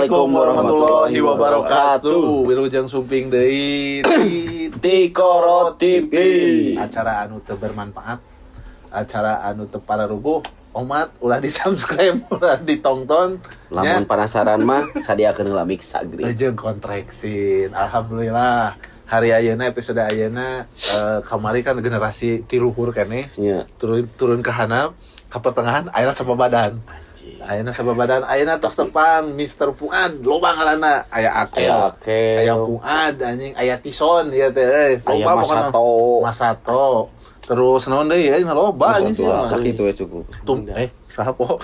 Assalamualaikum warahmatullahi wabarakatuh. Wilujeng sumping deui di Tikoro TV. Acara anu teu bermanfaat, acara anu teu pararuguh. Omat ulah di subscribe, ulah ditonton. Lamun penasaran mah sadiakeun heula mix sagri. Jeung kontreksin. Alhamdulillah. Hari ayeuna, episode ayeuna, kamari kan generasi ti luhur keneh. Nya. Turun turun ke handap, ke pertengahan, ayeuna sababadan. Ayeuna sababadan, ayeuna tos tepang Mr. Fuad, loba ngaranna. Aya Akel. Aya Akel. Aya Fuad anjing, aya Tison ieu teh euy. Aya Loba pokona. Masato. Masato. Terus naon deui euy, loba anjing sih mah. Sakitu we cukup. Tum, saha po?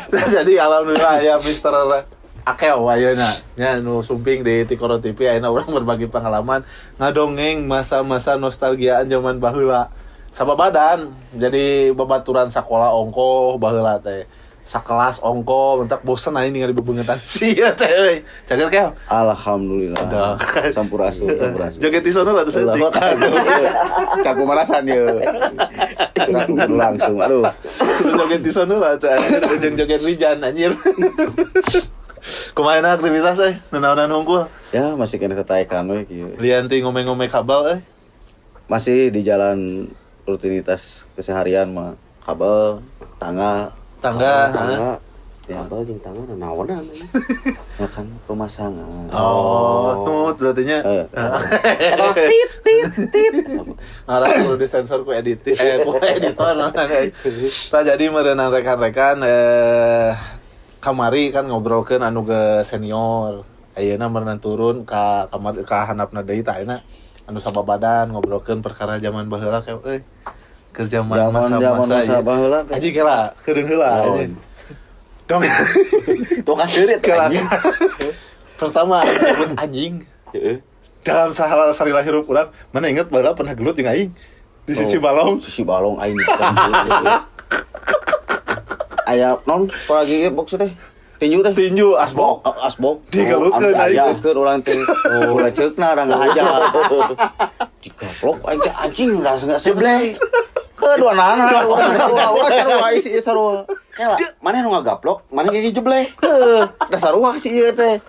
Jadi alhamdulillah ya Mr. Akel ayeuna nya nu sumping di Tikoro TV. Ayeuna urang berbagi pengalaman, ngadongeng masa-masa nostalgiaan zaman baheula. Sababadan, jadi babaturan sakola ongkoh baheula teh. Sakelas ongkoh, mentak bosen aing ningali bebeungetan sia teh euy. Cager, Kel? Alhamdulillah. Udah. Sampurasun, sampurasun. Joget di sono lah tuh Ulah setik. makan. Can pemanasan ye. Gerak kudu langsung. Aduh. Terus joget di sono lah tuh. Jeung joget wijan anjir. Kumaha aktivitas euy? Nanaonan hungkul? Ya masih kena tataekan we kieu. Lian ti ngome-ngome kabel euy. Masih di jalan rutinitas keseharian mah kabel, tangga, Tangga, Tangga. ha? Ya, kabel jeung tangga naonan. Ya kan pemasangan. Oh, tut berarti nya. Eh. Eta mah tit tit tit. Ngarah kudu disensor ku edit, ku editor. Tah, jadi meureunan rekan-rekan, kamari kan ngobrolkeun anu ge senior. Ayeuna meureunan turun ka kamar ka handapna deui. Tah, ayeuna anu sababadan ngobrolkeun perkara zaman baheula kayak euy. Keur zaman Zaman- masa-masa zaman masa ieu. baheula teh. Anjing, kela, keudeung heula anjing. Dong. Tuh kaseurit Kela. anjing. Pertama nyebut anjing. Heeh. Dalam sahala sarila hirup urang, mana inget baheula pernah gelut jeung aing di sisi Oh. balong. Sisi balong aing. Aya non paragi box teh. Tinju teh. Tinju asbok. Oh, asbok. Digelutkeun Oh, aing. aing. Urang teh. Oh, lanceukna urang ngahaja. Digaplok aing teh anjing rasa enggak Jebleh. Kedua nana, urang sarua, urang sarua isi ieu sarua. Kela, mana nu ngagaplok, mana kayak jebleh. Heuh, da sarua sih ieu teh.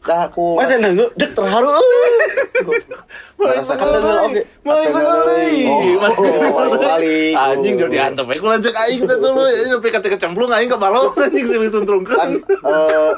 Dah aku Mana teh neungeut dek terharu. Mulai Kan deungeul oge. Mulai kali. Oh, balik. Anjing jadi diantep we ku lanceuk aing teh tuluy. Anjing nepi ka teu kecemplung aing ke balong anjing silih suntrungkeun. Kan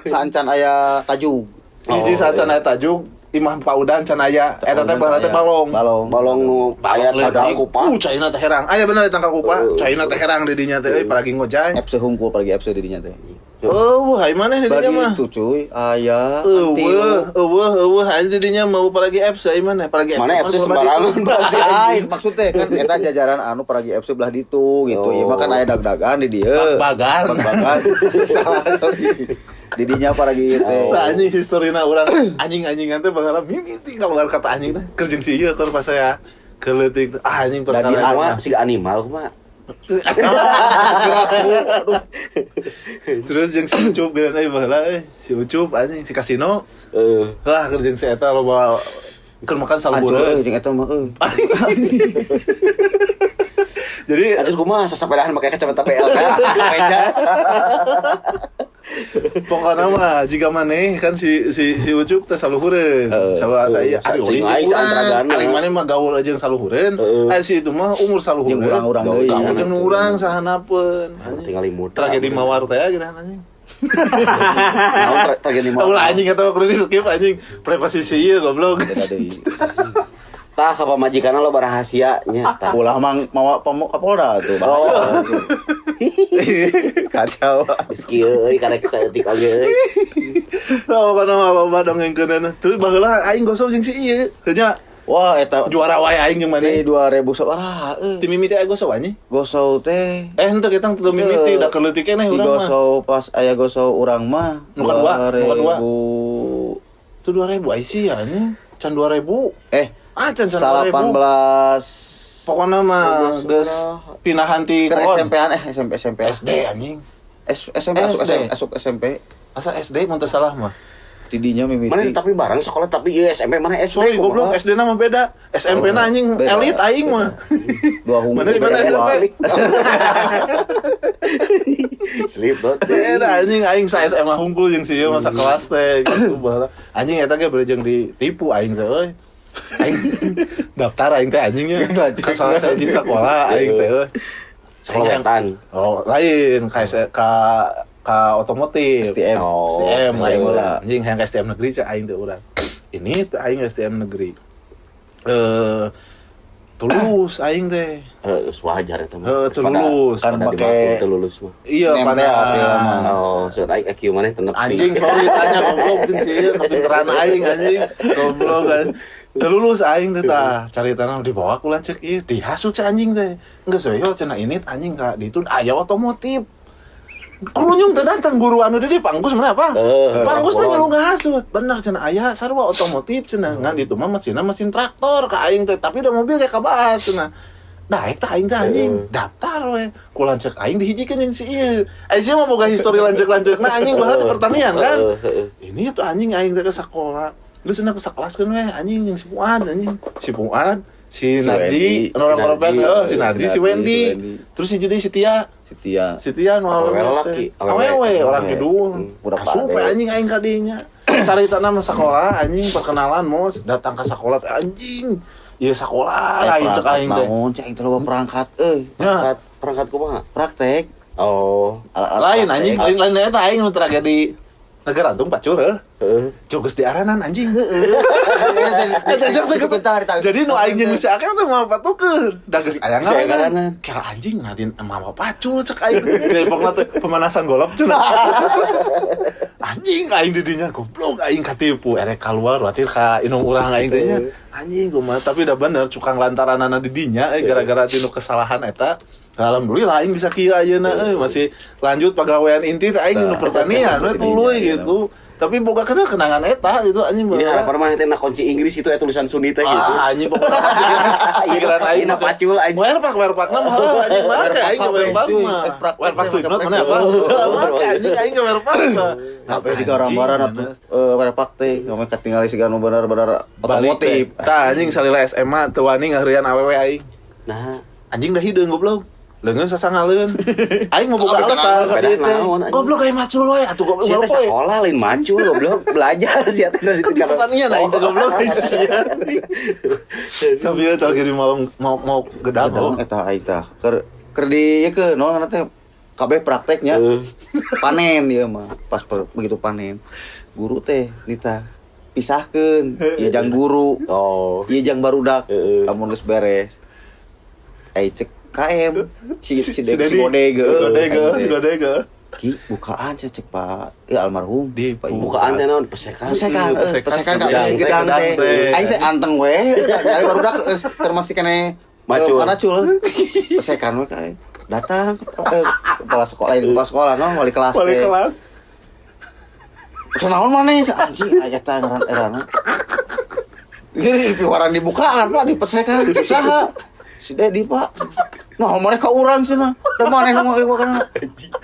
saacan aya tajuk. Hiji saacan aya tajuk, imah Pak Udan can aya. Eta teh baheula teh balong. Balong. Balong nu aya tangkal kupa. Caina teh herang. Aya bener di tangkal kupa. Caina teh herang di dinya teh euy, paragi ngojay. FC hungkul paragi FC di dinya teh. Oh, hai maneh di dinya mah. Bagi itu cuy, aya Eueuh, eueuh, eueuh, anjing di dinya mau paragi FC ai maneh, paragi FC. Mana mah FC belah sembarangan ditu. berarti. Lain maksudnya kan eta jajaran anu paragi FC belah ditu gitu. Ieu mah kan aya dag-dagan di dieu. Bag-bagan. Bag-bagan. Salah sorry. Di dinya paragi ieu teh. Nah, anjing historina urang anjing-anjingan teh bakal mimiti keluar kata anjing teh. Keur jeung si ieu keur pas saya keleutik ah anjing perkara Dan di Kumaha siga animal kumaha? Aduh. Terus jeung si Ucup geuna euy baheula euy. Si Ucup anjing si Kasino. Heeh. Lah keur jeung si eta loba keur makan Hancur salubureun. euy jeung eta mah euy. Jadi Anjir kumaha sasapedahan make kacamata BLK meja. Pokoknya mah jika maneh kan si si si Ucup teh saluhureun. Heeh. Sawa saya ari Cing ulin aing jeung urang. saantragana. Ari maneh mah gaul aja jeung saluhureun. Heeh. Ari si itu mah umur saluhureun. Jeung urang-urang deui. Gaul jeung urang sahanapeun. Tinggal imut. Tragedi mawar teh geuna anjing. Naon tragedi mawar? Ulah anjing eta mah kudu di skip anjing. Privasi si ieu goblok. Beda deui. Tah ka pamajikanna loba rahasia nya tah. Ulah mang mawa pamuk ka Polda tuh. Bahaya. Kacau. Geus kieu euy karek saeutik oge euy. Nah, pokokna mah loba dongengkeunana. Terus baheula aing gosok jeung si ieu. Heunya Wah, eta juara wae aing jeung di maneh. 2000 sabaraha euy. Ti mimiti aya gosok anjing. Gosok teh. Eh henteu kita teu mimiti da keleutik keneh Di urang mah. gosok pas aya gosok urang mah Nu kadua, nu kadua. 2000 Itu 2000 ai sih anjing. Can 2000. eh Ah, can can 2000. 18 Pokoknya mah geus pindahan ti ke kolon. SMP-an eh SMP SMP SD anjing. S, SMP asup SD. SMP asup SMP Asa SD mun teu salah mah. Tidinya mimiti. Mana tapi bareng sekolah tapi ieu SMP mana SD. Sorry goblok SD na mah beda. SMP na anjing Beda. elit aing mah. Dua hungkul. Mana di mana beda dua. SMP? Slip dot. Beda anjing aing sa SMA hungkul jeung si ieu masa kelas teh gitu baheula. Anjing eta ge bere jeung ditipu aing teh euy. Aing daftar aing teh anjingnya ke salah sahiji sekolah aing teh euy. Sekolah Aing- wetan. Oh, lain ka ka ka otomotif. STM. Oh, STM STM aing lah. Anjing hayang ka STM negeri cek aing teh urang. Ini teh aing STM negeri. Tulus aing teh. Heeh, wajar eta mah. Heeh, teu lulus. Kan Kan pake- teu lulus mah. Iya, Nempel, pada iya, mah. Oh, surat aing IQ maneh teu nepi. Anjing sorry tanya goblok jeung si ieu kapinteran aing anjing. Goblok kan. Teu lulus aing teh tah. Caritana dibawa ku lanceuk ieu dihasut si anjing teh. Geus we yo cenah ini anjing ka ditu aya otomotif. Kurunyung teh datang guru anu di panggus mana apa? Panggus teh ngeluh ngahasut. Bener cenah aya sarua otomotif cenah ngan ditu mah mesinna mesin traktor ka aing teh tapi udah mobil kayak kabahas cenah. Daek tah aing teh anjing daftar we. Ku lanceuk aing dihijikeun jeung si ieu. Ai sia mah boga histori lanceuk-lanceukna anjing baheula di pertanian kan. Ini tuh anjing aing teh ke sekolah. Geus cenah ke sakelaskeun we anjing jeung si Fuad anjing. Si Fuad, si Si Narji, Wendy. anu orang Si Narji, korban heuh, si Narji, si si Wendy. Wendy. Terus si jadi si Tia. Si Tia. Si Tia nu Awewe awewe laki, teh. awewe. Awewe orang kidul. Budak Asup we pade. anjing aing ka dinya. Caritana mah sekolah anjing perkenalan mos datang ke sekolah teh anjing. Ieu sekolah aing cek aing teh. Naon cek aing teh loba perangkat euy. Ya, Perangkat perangkat kumaha? Praktek. Oh. Alat-alat lain praktek. anjing, lain lain eta aing nu tragedi negara antum pacur heuh. Heeh. Joges di aranan anjing. Jadi nu aing jeung si Akel teh moal patukeun. Da geus aya Si aya ngaranan. ngaranan. Kira anjing Nadine mama pacul cek aing. Jadi pokna teh pemanasan golop cenah. Anjing aing di dinya goblok aing katipu erek keluar watir ka indung urang aing teh nya. Anjing kumaha tapi udah bener cukang lantaranana di dinya gara-gara tinu kesalahan eta. Alhamdulillah aing bisa kieu ayeuna euy masih lanjut pagawean inti teh aing nu pertanian we tuluy gitu. Tapi boga kena kenangan eta gitu anjing Jadi baheula. harapan mah teh na kunci Inggris itu tulisan Suni teh gitu. Ah, anjing pokoknya pikiran aing Ina pacul anjing. Werpak werpakna mah heuh, anjing make aing ke werpak Cuy, mah. praktek, Werpak Slipknot praktek. mana apa? Make anjing aing ke werpak mah. Kabeh di garambaran atuh werpak teh ngomong katingali siga nu bener-bener otomotif. Tah anjing salila SMA teu wani ngaheureuyan awewe aing. Nah, Anjing dah hideung goblok. Leungeun sasangaleun. Aing mau buka Kabeh alasan kenal ka dieu teh. Naon, anjing. Goblok aing macul we atuh goblok. sia teh sekolah lain macul goblok, belajar sia teh dari Kan di pertanian aing teh goblok sia. Tapi ya tragedi mau mau mau gedang Gedang oh. eta aing tah. Keur keur di ieu ke naon ngaranna teh kabeh prakteknya. Panen ieu mah. Pas begitu panen. Guru teh nita pisahkeun ieu jang guru. Oh. Ieu jang barudak. Heeh. Lamun geus beres. Ai cek KM si si Si si Dedi. Godeg. Si Godeg, si Godeg. Ki bukaan cek cek Pak ya almarhum Di Pak Ibu. Bukaan teh naon pesekan. Pesekan, Pesekan, pesekan gedang, kabeh si gedang teh. teh. Aing teh anteng we, nyari barudak keur masih kene Macul. Macul. Pesekan we ka aing. Datang kepala sekolah, lain kepala sekolah no, wali kelas Wali teh. kelas. Kunaon maneh si anjing aya teh ngaran erana. Jadi piwaran dibukaan Pak, dipesekan usaha. Si Dedi Pak. Nah, maneh ka urang cenah. Da maneh nu kana.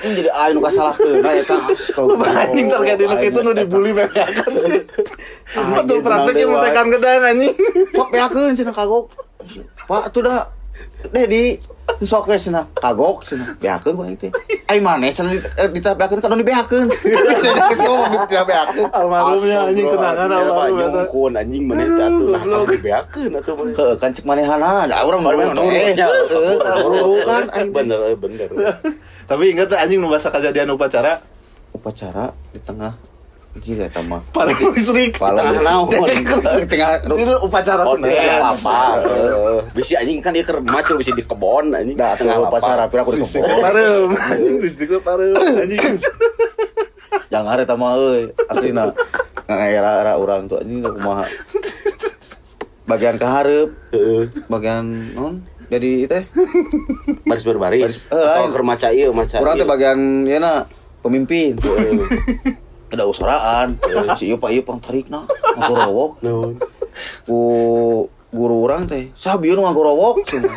Ini jadi aing nu kasalahkeun eta astagfirullah. Anjing terjadi nu kitu nu dibully bebeakan sih. Betul prakteknya dewa. mesekan gedang anjing. Sok beakeun cenah kagok. Pak atuh da Dedi sok we cenah kagok cenah beakeun ku aing teh. Ai maneh cenah ditabeakeun kadon dibeakeun. Geus ngomong ditabeakeun. Almarhumnya anjing kenangan Iya, Pak almarhum eta. nyungkun anjing maneh teh atuh nah kalau dibeakeun atuh maneh. Heeh kan cek manehana da urang Baru nurut nurut eh. nya. Heeh guru kan aing teh. Bener bener. Tapi ingat teh anjing nu bahasa kejadian upacara Upacara di tengah gila eta mah. paling listrik. Kepala Tengah naon? Di tengah Ini upacara Oh, Senin. di tengah lapang. Heeh. Bisi anjing kan dia keur macul bisi di kebon anjing. Da Tengah tengah upacara lapang. pira aku di Listrik kebon. pareum. Anjing listrik teh pareum anjing. Jangan eta mah euy aslina. Era-era urang tuh anjing kumaha. Bagian kahareup, Heeh. bagian non jadi teh Baris berbaris. Baris- Atau lain. keur maca ieu maca. urang teh ieu. bagian ieu na pemimpin. Ada usaraan. Si ieu Pak ieu pang tarikna ngagorowok. Naon? Ku guru urang teh, saha bieu nu ngagorowok cenah.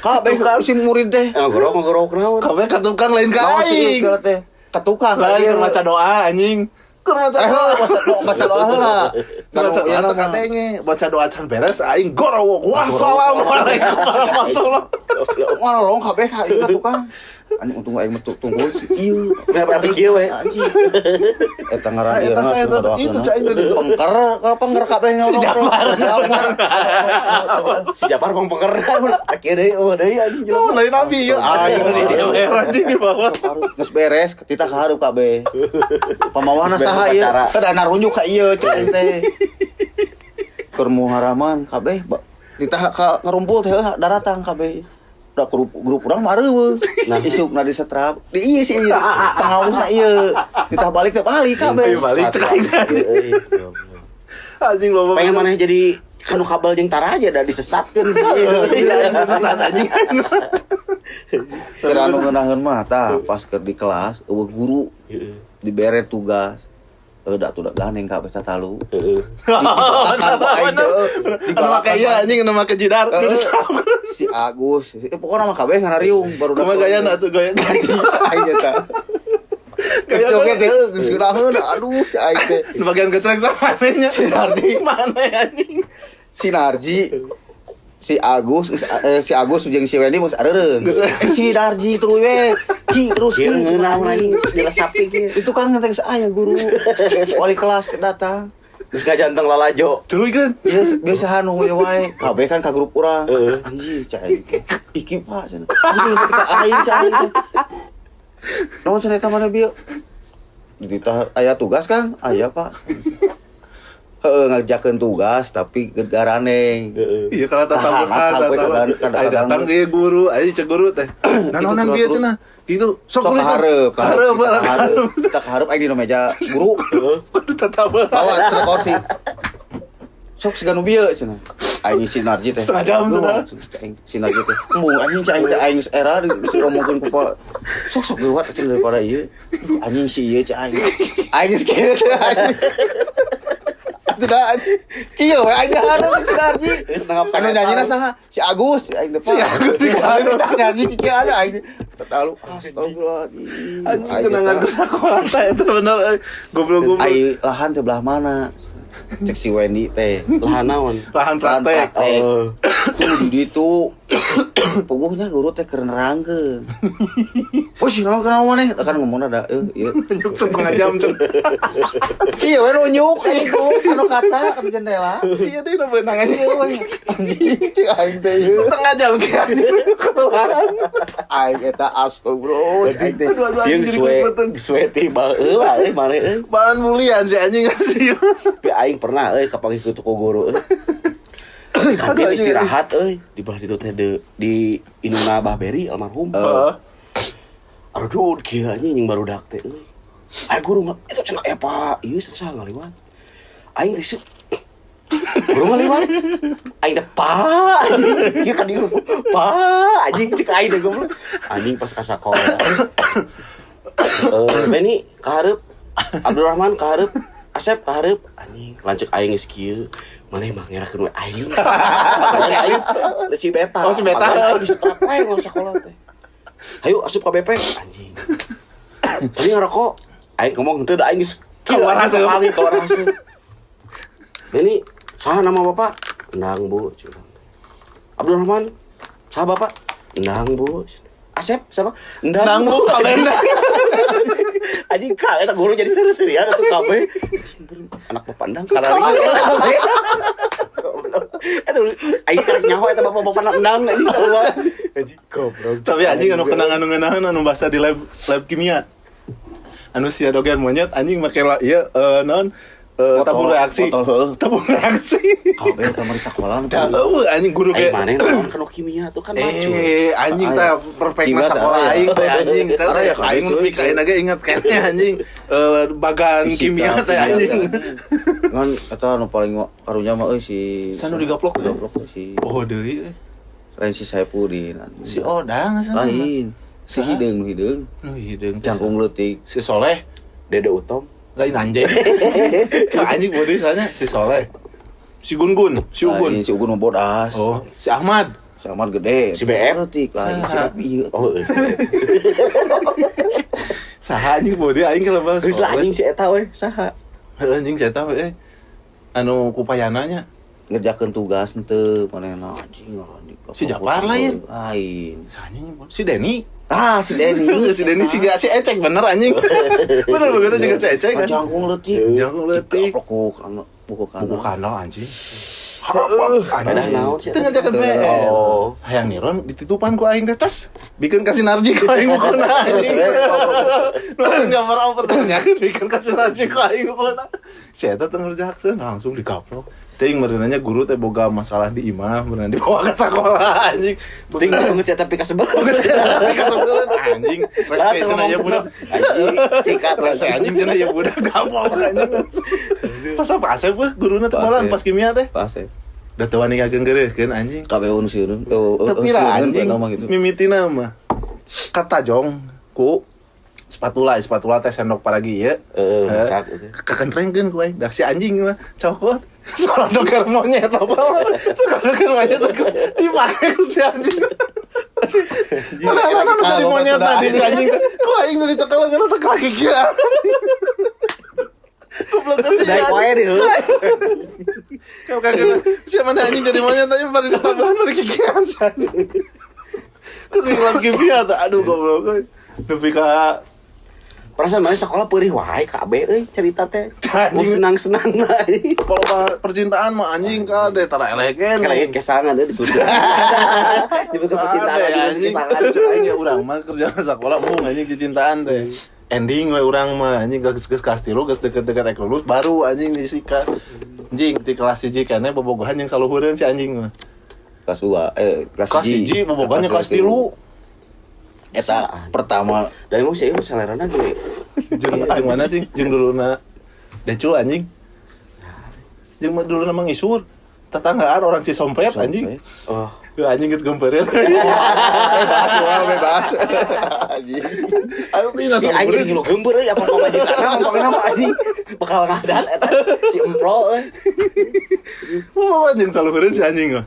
Kabeh si murid teh. Ngagorok ngagorok naon? Kabeh ka tukang lain ka Naon si ieu aing. segala teh? Ka tukang Lain ieu. keur maca doa anjing. Keur maca Eh, baca doa heula. Baca doa teh katenge, baca doa can beres aing gorowok. Wassalamualaikum warahmatullahi. Mana long kabeh ka ieu tukang. Anjing untung aing metu tunggu ieu. Kenapa kieu we? Anjing. Eta ngaran Saya ieu eta saya eta itu cai itu. Pengker, pengker kabeh Si Japar. Japar. Si Japar pang pengker. Kieu deui eueuh deui anjing Oh, lain nabi ya. Aing di cewek anjing di bawah. Geus beres, kita kahareup kabeh. Pamawana saha ieu? Kada narunjuk ka ieu cai aing teh. Keur muharaman kabeh ditah ka ngarumpul teh daratang kabeh. Da grup urang mah areueuh. Nah. Isukna di setrap. Di ieu sih ieu. Pangausna ieu. Ditah balik teh balik kabeh. Ayo balik cek aing teh. Anjing loba. Pengen maneh jadi kanu kabel jeung taraja da disesatkeun. Iya, sesat anjing. Keur anu ngeunaheun mah tah pas keur di kelas eueuh guru dibere tugas. Da atuh da gandeng kabeh tatalu. Heeh. Anu make ieu anjing anu make jidar. Si Agus, pokokna mah kabeh ngarariung baru Kumaha gayana atuh gaya aing eta. Gaya Joget teh geus ngeunaheun aduh cai aing teh. Di bagian kecrek sama anehnya. Sinardi. Mana anjing? Sinarji si Agus si Agus jeung si Wendy geus areureun. Si Narji terus we. Ki terus ki. Kieu ngeunah anjing diresapi kieu. Itu kan teh geus aya guru. Wali kelas datang. Geus ngajanteng lalajo. Tuluykeun. Ieu biasa hanu we wae. Kabeh kan ka grup urang. Anjing cai aing teh. Iki Pak cenah. Anjing ketika aing cai aing teh. Naon cenah eta mana bieu? Ditah aya tugas kan? Aya Pak. Heeh ngerjakeun tugas tapi garaneng. Iya kalau Tahan, tatamuka, apa, tatamuka. Ayo datang ke guru, ayo cek guru teh. Nanonan bieu cenah. Gitu, sok Sok kahareup, kahareup, kahareup. Kita kahareup aing dina meja guru. Kudu tatamuka. Bawa cenah kursi. Sok siga nu bieu cenah. Aing si Narji teh. Setengah jam cenah. Aing si Narji teh. Embung anjing cai aing teh aing era diomongkeun ku Pak. Sok sok geuwat cenah daripada ieu. Anjing si ieu cai aing. Aing geus kieu teh anjing. Atuh anjing. Kieu we aing dahareun si Narji. Anu nyanyina saha? Si Agus, aing depan. Si Agus si Agus nyanyi kieu ada aing. Terlalu astagfirullahaladzim. Anjing kenangan ke sekolah teh itu bener goblok-goblok. Ai lahan teh belah mana? Cek si Wendy teh. Lahan naon? Lahan praktek. Tuh di ditu. Puguhnya guru teh keur nerangkeun. Wih, naon kenal maneh? Kan ngomongna da ieu. Nunjuk setengah jam cen. Ieu we nunjuk anjing guru anu kaca anu jendela. Iya deh nu beunang anjing. Ieu we. Anjing cek aing teh ieu. Setengah jam ke anjing. Lahan. Aing eta astagfirullah aing teh. Sieun suwe ti baheula euy mane euy. Bahan bulian si anjing sih. Tapi aing pernah euy kapanggih ku toko guru euy. Kan dia istirahat euy di belah ditu teh di Induna Abah Beri almarhum. Heeh. Aduh kieu anjing jeung barudak teh euy. Aing guru itu cenah epa ieu saha ngaliwat. Aing teh guru ngaliwat. Aing teh pa anjing ieu kan dieu pa anjing cek aing teh goblok. Anjing pas ka sakola. Beni kahareup, Abdurrahman kahareup, Asep kahareup anjing lanceuk aing geus kieu. Maneh mah ngerakeun we aing. Aing si Beta. Oh si Beta. Aing geus terap we ngomong sakola teh. Hayu asup ka BP anjing. Tadi ngerokok. Aing ngomong henteu da aing geus keluar asup. Keluar asup. Beni, saha nama bapak? Endang Bu. Abdurrahman, saha bapak? Endang Bu. Asep, siapa? Endang Bu, kabeh endang. Anjing ka eta guru jadi serius-serius atuh kabeh. Anak bapak endang karena eta aing karek nyaho eta bapak-bapak endang anjing sarua. Anjing goblok. Tapi anjing anu kenangan anu ngeunaheun anu bahasa di lab kimia. Anu sia dogen monyet anjing make la ieu naon tabung reaksi. Tabung reaksi. Kabeh eta mah ditakolan. Eueuh anjing guru ge. Aing maneh naon kana kimia tuh kan maju. Anjing teh perfect sakola aing teh anjing. Karena ya aing nepi ka ayeuna ge inget keneh anjing bagan kimia teh anjing. Ngan eta anu paling karunya mah euy si Sanu digaplok si. Oh deui. Lain si Saipudin. Si Odang lain. Si Hideung nu hideung. Nu hideung. Jangkung leutik. Si Soleh, Dede Utom. Lain anjing. Anjing bodoh soalnya si Soleh. Si Gun-Gun, si Ugun. Si Ugun mah bodas. Oh, si Ahmad. Si Ahmad gede. Si BF leutik lain si Abi. Oh. Saha anjing bodi aing kalau Geus lah anjing si eta we, saha? Anjing si eta we. Anu kupayana nya. Ngerjakeun tugas henteu manehna anjing. Si Japar lain. Lain. Saha anjing? Si Denny. Ah, si Denny. Si Denny si Ecek bener anjing. Bener begitu juga si Ecek kan. Jangkung leutik. Jangkung leutik. Buku kana, buku kana. Buku kanal anjing. Anjing. Itu ngerjakeun PR. Oh. Hayang niron dititupan ku aing teh ces. Bikin ka sinarji ku aing bukuna anjing. Nu gambar apa tanyakeun bikin ka sinarji ku aing bukuna. Si eta teh ngerjakeun langsung digaplok. Ting merenanya guru teh boga masalah di imah, merenanya dibawa ke sekolah anjing. Ting geus eta pika sebel. Pika sebel anjing. Rese cenah ya budak. Anjing sikat rese anjing cenah ya budak gaplok anjing. Pas apa asep weh guruna teh malan pas kimia teh. Pas asep. Da teu wani ngagenggereuhkeun anjing. Kabeh sieun. Tapi lah anjing mimitina mah. Katajong ku spatula teh sendok paragi ieu. Heeh, masak. Kakentrengkeun ku aing. Dah si anjing mah cokot. Sodoker monyet apa? Sodoker monyet dipake ku si anjing. Mana tadi monyet tadi si anjing. Ku aing tadi cokelan kana teh kaki kieu. Goblok sih. Daek wae deh. Kau kagak si mana anjing jadi monyet tadi pada ditambahan pada kikian si anjing. Keringlan kimia tuh, aduh goblok. Nepi ka perasaan mana sekolah perih wae kabeh euy cerita teh. Mau senang-senang lah. Kalau percintaan mah anjing kade tara eleken. Kalain kesangan deui disebut. Nyebut percintaan anjing kesangan. Aing ya urang mah kerja sekolah mung anjing cintaan teh. Ending we urang mah anjing geus kelas 3 geus deket-deket ek lulus baru anjing disikat. Anjing di kelas 1 kene bobogohan jeung saluhureun si anjing mah. Kelas 2 kelas 1 bobogohan kelas 3. Eta pertama dan emang sih selerana ge. Jeung mana sih? Jeung duluna Decul anjing. Jeung duluna mangisur. Tetanggaan orang Cisompet anjing. Oh. Ya anjing geus gompereun. Bebas urang bebas. Anjing. Aduh tina anjing ngilu geumpeur euy apa pamajikanna pokokna mah anjing. Bakal ngadan eta si empro euy. Oh anjing saluhureun si anjing mah.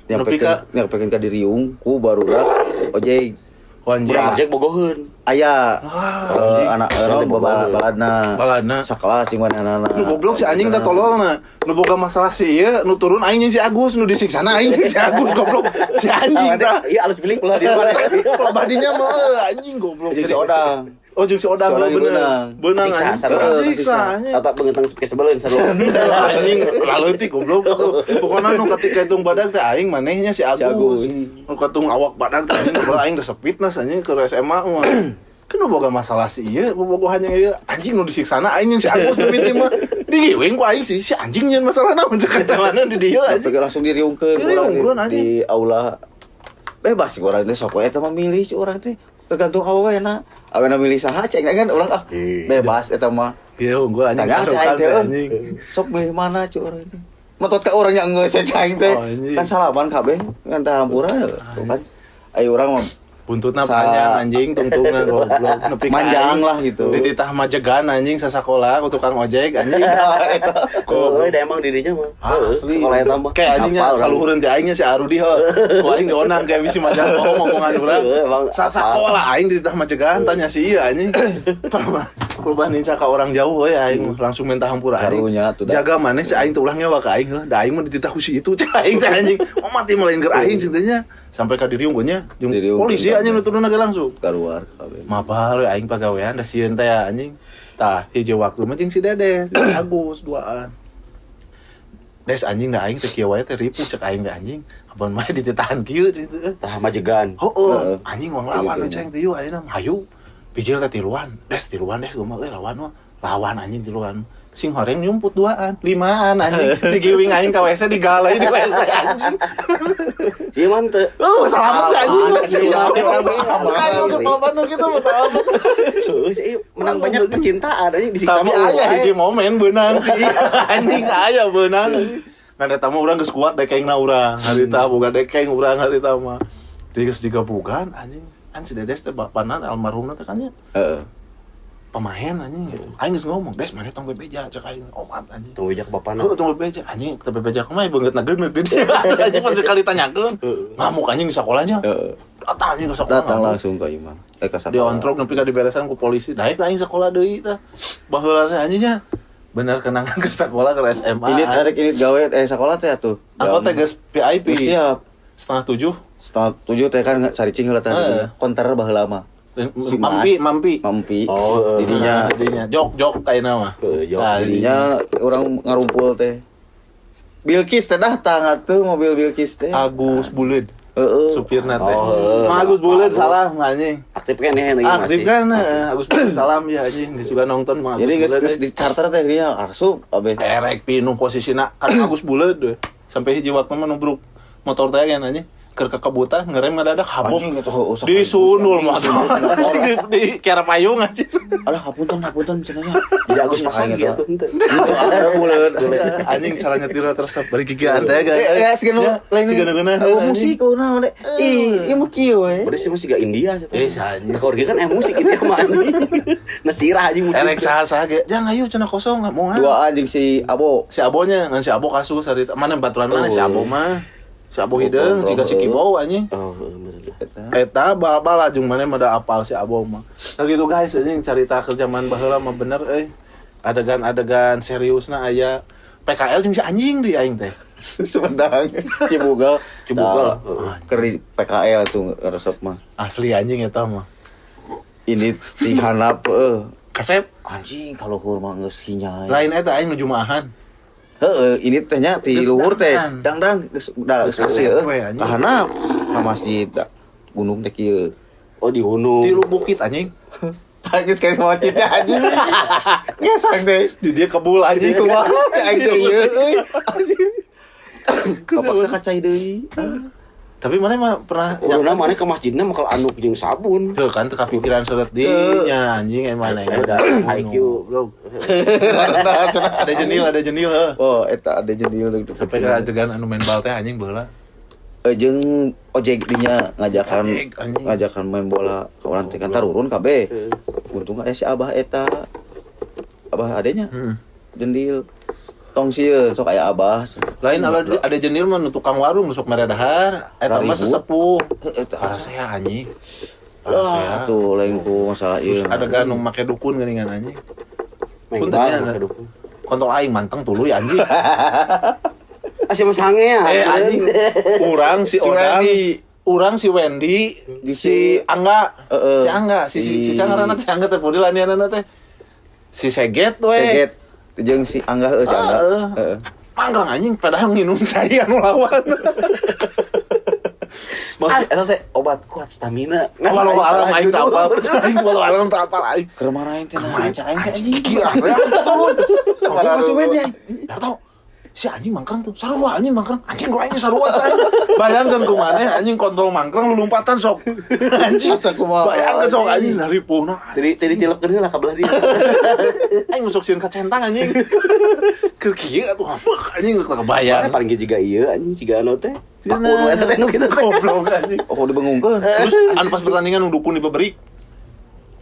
Yang pengen ka diriung ku barudak ojek. Ojek bogoheun. Aya anak baladna. Baladna. Sakelas jeung manehna. Nu goblok si anjing teh tololna. Nu boga masalah si ieu nu turun aing jeung si Agus nu disiksana aing jeung si Agus goblok. Si anjing tah. Ieu alus biling ulah di mana. Badinya mah anjing goblok. Jeung si Odang. Oh jeung si Odang bener. Beunang anjing. Siksa anjing. Tata beungeutang kesebeleun sarua. Anjing laleutik goblok atuh. Pokona nu ketika hitung badag teh aing manehnya si Agus. Nu katung awak badag teh anjing goblok aing resep fitness anjing ke SMA mah. Kan nu boga masalah si ieu bobogohan yang ieu anjing nu disiksana aing jeung si Agus mimiti mah. Digiwing ku aing si anjing nyeun masalah naon cek mana di dieu anjing. Langsung diriungkeun di aula. Bebas si urang teh sok eta mah milih si urang teh. Tergantung awena. Awena milih saha cek kan urang ah bebas eta mah. Ieu unggul anjing sarukan teh anjing. Sok milih mana cek urang teh. Metot ka urang nya geus cek teh. Kan salaman kabeh ngan teh hampura kan. Ayo urang mah buntutna panjang anjing tungtungna goblok nepi manjang lah gitu. Dititah majegan anjing sasakola ku tukang ojek anjing. Goblok da emang dirinya mah. Asli. Sekolah eta mah. Kayak anjingnya saluhureun teh aingnya si Arudi heuh. Ku aing dionang kayak bisi majang bohong omongan urang. Sasakola aing dititah majegan tanya si ieu anjing. Perubahan ninca ka orang jauh we aing langsung minta hampura aing. Jaga maneh si aing teh ulah ngewa ka aing heuh. Da aing mah dititah ku si itu cek aing teh anjing. Oh mati mah lain keur aing sih teh nya. Sampai ka diriung nya jeung polisi anjing nu turun ge langsung keluar kabeh. Mapal we aing pagawean da sieun teh anjing. Tah hiji waktu mah jeung si Dede, si Agus duaan. Des anjing da aing teh kieu wae teh ripuh cek aing teh anjing. Apan mah dititahan kieu cek teh. Tah majegan. Heueuh, anjing wang lawan cek teh yeuh ayeuna hayu. Bijil teh tiluan, des tiluan des gua mah euy lawan mah. Lawan anjing tiluan. Sing horeng nyumput duaan, limaan anjing. Digiwing aing ka WC digalai di WC anjing. Ieu mah teu. Oh, selamat si anjing mah sih. Kayak oge palaban gitu mah selamat. Heuh, menang banyak percintaan anjing disiksa. Tapi aya hiji momen beunang sih. Anjing aya beunang. Ngan eta mah urang geus kuat dekengna urang. Harita boga dekeng urang harita mah. Jadi geus digabugan anjing. An si Dedes teh bapana almarhumna teh kan nya. Heeh. Pemain anjing gitu. Aing geus ngomong, "Des maneh tong bebeja cek aing." Omat anjing. Tong bebeja ka bapana. Heuh, tong bebeja anjing, teu bebeja kumaha beungeutna geuneuh gede. Anjing pas sekali tanyakeun. Ngamuk anjing di sakolahnya. Heeh. Datang anjing ke sekolah. Datang langsung ke imah. Ka sakola. Diontrok nepi ka diberesan ku polisi. Daek aing sekolah deui tah. Baheula teh anjingnya. Bener kenangan ke sekolah ke SMA. Ini arek ini gawe sekolah teh atuh. Aku teh geus VIP. Siap. 6:30. 6:30 teh kan caricing heula teh. Konter baheula mah. Si Mampi, mampi. Mampi. Oh, Didinya Didinya jok-jok kayakna mah. Jok. Nah, didinya orang ngarumpul teh. Bilkis teh datang atuh mobil Bilkis teh. Agus Buleud. Heeh. Supirna teh. Oh, Mah Agus Buleud salah anjing. Aktif kan ya lagi Aktif kan Agus Buleud salam ya anjing geus suka nonton mah Agus Jadi geus Buleud. geus di charter teh dia asup abeh. Erek pinuh posisina kan Agus Buleud we. Sampai hiji waktu mah nubruk motor teh kan anjing. Keur kekebutan ngerem ngadadak habok. Anjing itu heueuh sakali. Disunul motor. Di kera payung anjing. Alah hapunten hapunten cenah nya. Jadi Agus pasang Aing gitu. eta. Itu ada buleud. Anjing cara nyetir tersep bari gigian teh guys. Ya segala lain. Segala Oh musik oh naon deh. Ih, ieu mah kieu we. Berarti sih musik gak India sih. Eh, anjing. Nah, kalau kan musik itu mah anjing. Nasirah anjing musik. Erek saha-saha ge. Jangan ayo cenah kosong mau Dua anjing si Abo. Si Abonya ngan si Abo kasus hari mana baturan mana si Abo mah. Si Abo hideung siga si Kibau anjing. Oh, bener. Eta bal-bal jeung mana mah da apal si Abo mah. Nah gitu guys anjing carita ke zaman baheula mah bener euy. Adegan-adegan seriusna aya PKL jeung si anjing di aing teh. Sumedang Cibugal. Cibugal. Keur di PKL tuh resep mah. Asli anjing eta mah. Ini dihanap heueuh. Kasep Anjing kalau mah geus hinyai. lain eta aing nu jumaahan. Heeh, ini tehnya ti Geus luhur teh. dangdang. Dangdang geus da Geus kasep we, anjing. Ka hanap ka masjid da, gunung teh kieu. Oh, di gunung. Tilu bukit anjing. Geus kayak mocit teh anjing. Ngesang teh. Di dia kebul anjing. Kumaha teh aing teh ieu euy. Anjing. Kapaksa ka cai deui. Tapi mana mah pernah Urangna mana ke masjidna bakal anduk jeung sabun. Tuh kan teu kapikiran seureut dinya anjing emang mana Udah IQ goblok. Ada jenil heuh. Oh, eta ada jendil gitu. Sampai ke adegan anu main bal teh anjing baheula. Jeung ojek dinya ngajakan Ojek, anjing. ngajakan main bola ka urang teh kan tarurun kabeh. Untung aya si Abah eta. Abah adenya. Jendil. Tong sieun sok aya Abah. Lain ada jenil mah nu tukang warung nu sok mere dahar, eta mah Raribut. sesepuh. Eta Parasea anjing. Parasea. Atuh lain ku masalah ieu. Terus adegan nu make dukun geuningan anjing. Main Punten bal ya, make dukun. Kontol aing manteng tuluy anjing. Ah, siapa sange ya? Anjing. Urang si Si Odang, Wendy. urang si Wendy, si Angga, Heeh. si Angga, si si si sangaranna si Angga teh pudi lanianana teh. Si Seget we. Seget jeung si Angga heuh si Angga. Heeh. Heeh. Manggrang anjing padahal nginum cai anu lawan. Maksud eta teh obat kuat stamina. Walau alam aing teu apal. Aing walau alam teu apal aing. Keur marahin teh nah aing teh anjing. Gila. Aku si Wendy aing. Tau si anjing mangkrang tuh sarua anjing mangkrang anjing gua anjing sarua saya bayangkan kumaneh anjing kontrol mangkrang lu lompatan sok anjing Asa kumaha, bayangkan sok anjing dari puhna Jadi tilep keun lah ka belah dia. aing masuk sieun ka centang anjing keur kieu atuh hambek anjing teu kebayang Paling ge jiga ieu anjing siga anu teh. Sieuna. Pakun eta teh nu kitu teh. Goblok anjing. Oh, dibengungkeun. Terus anu pas pertandingan nu dukun dibeberik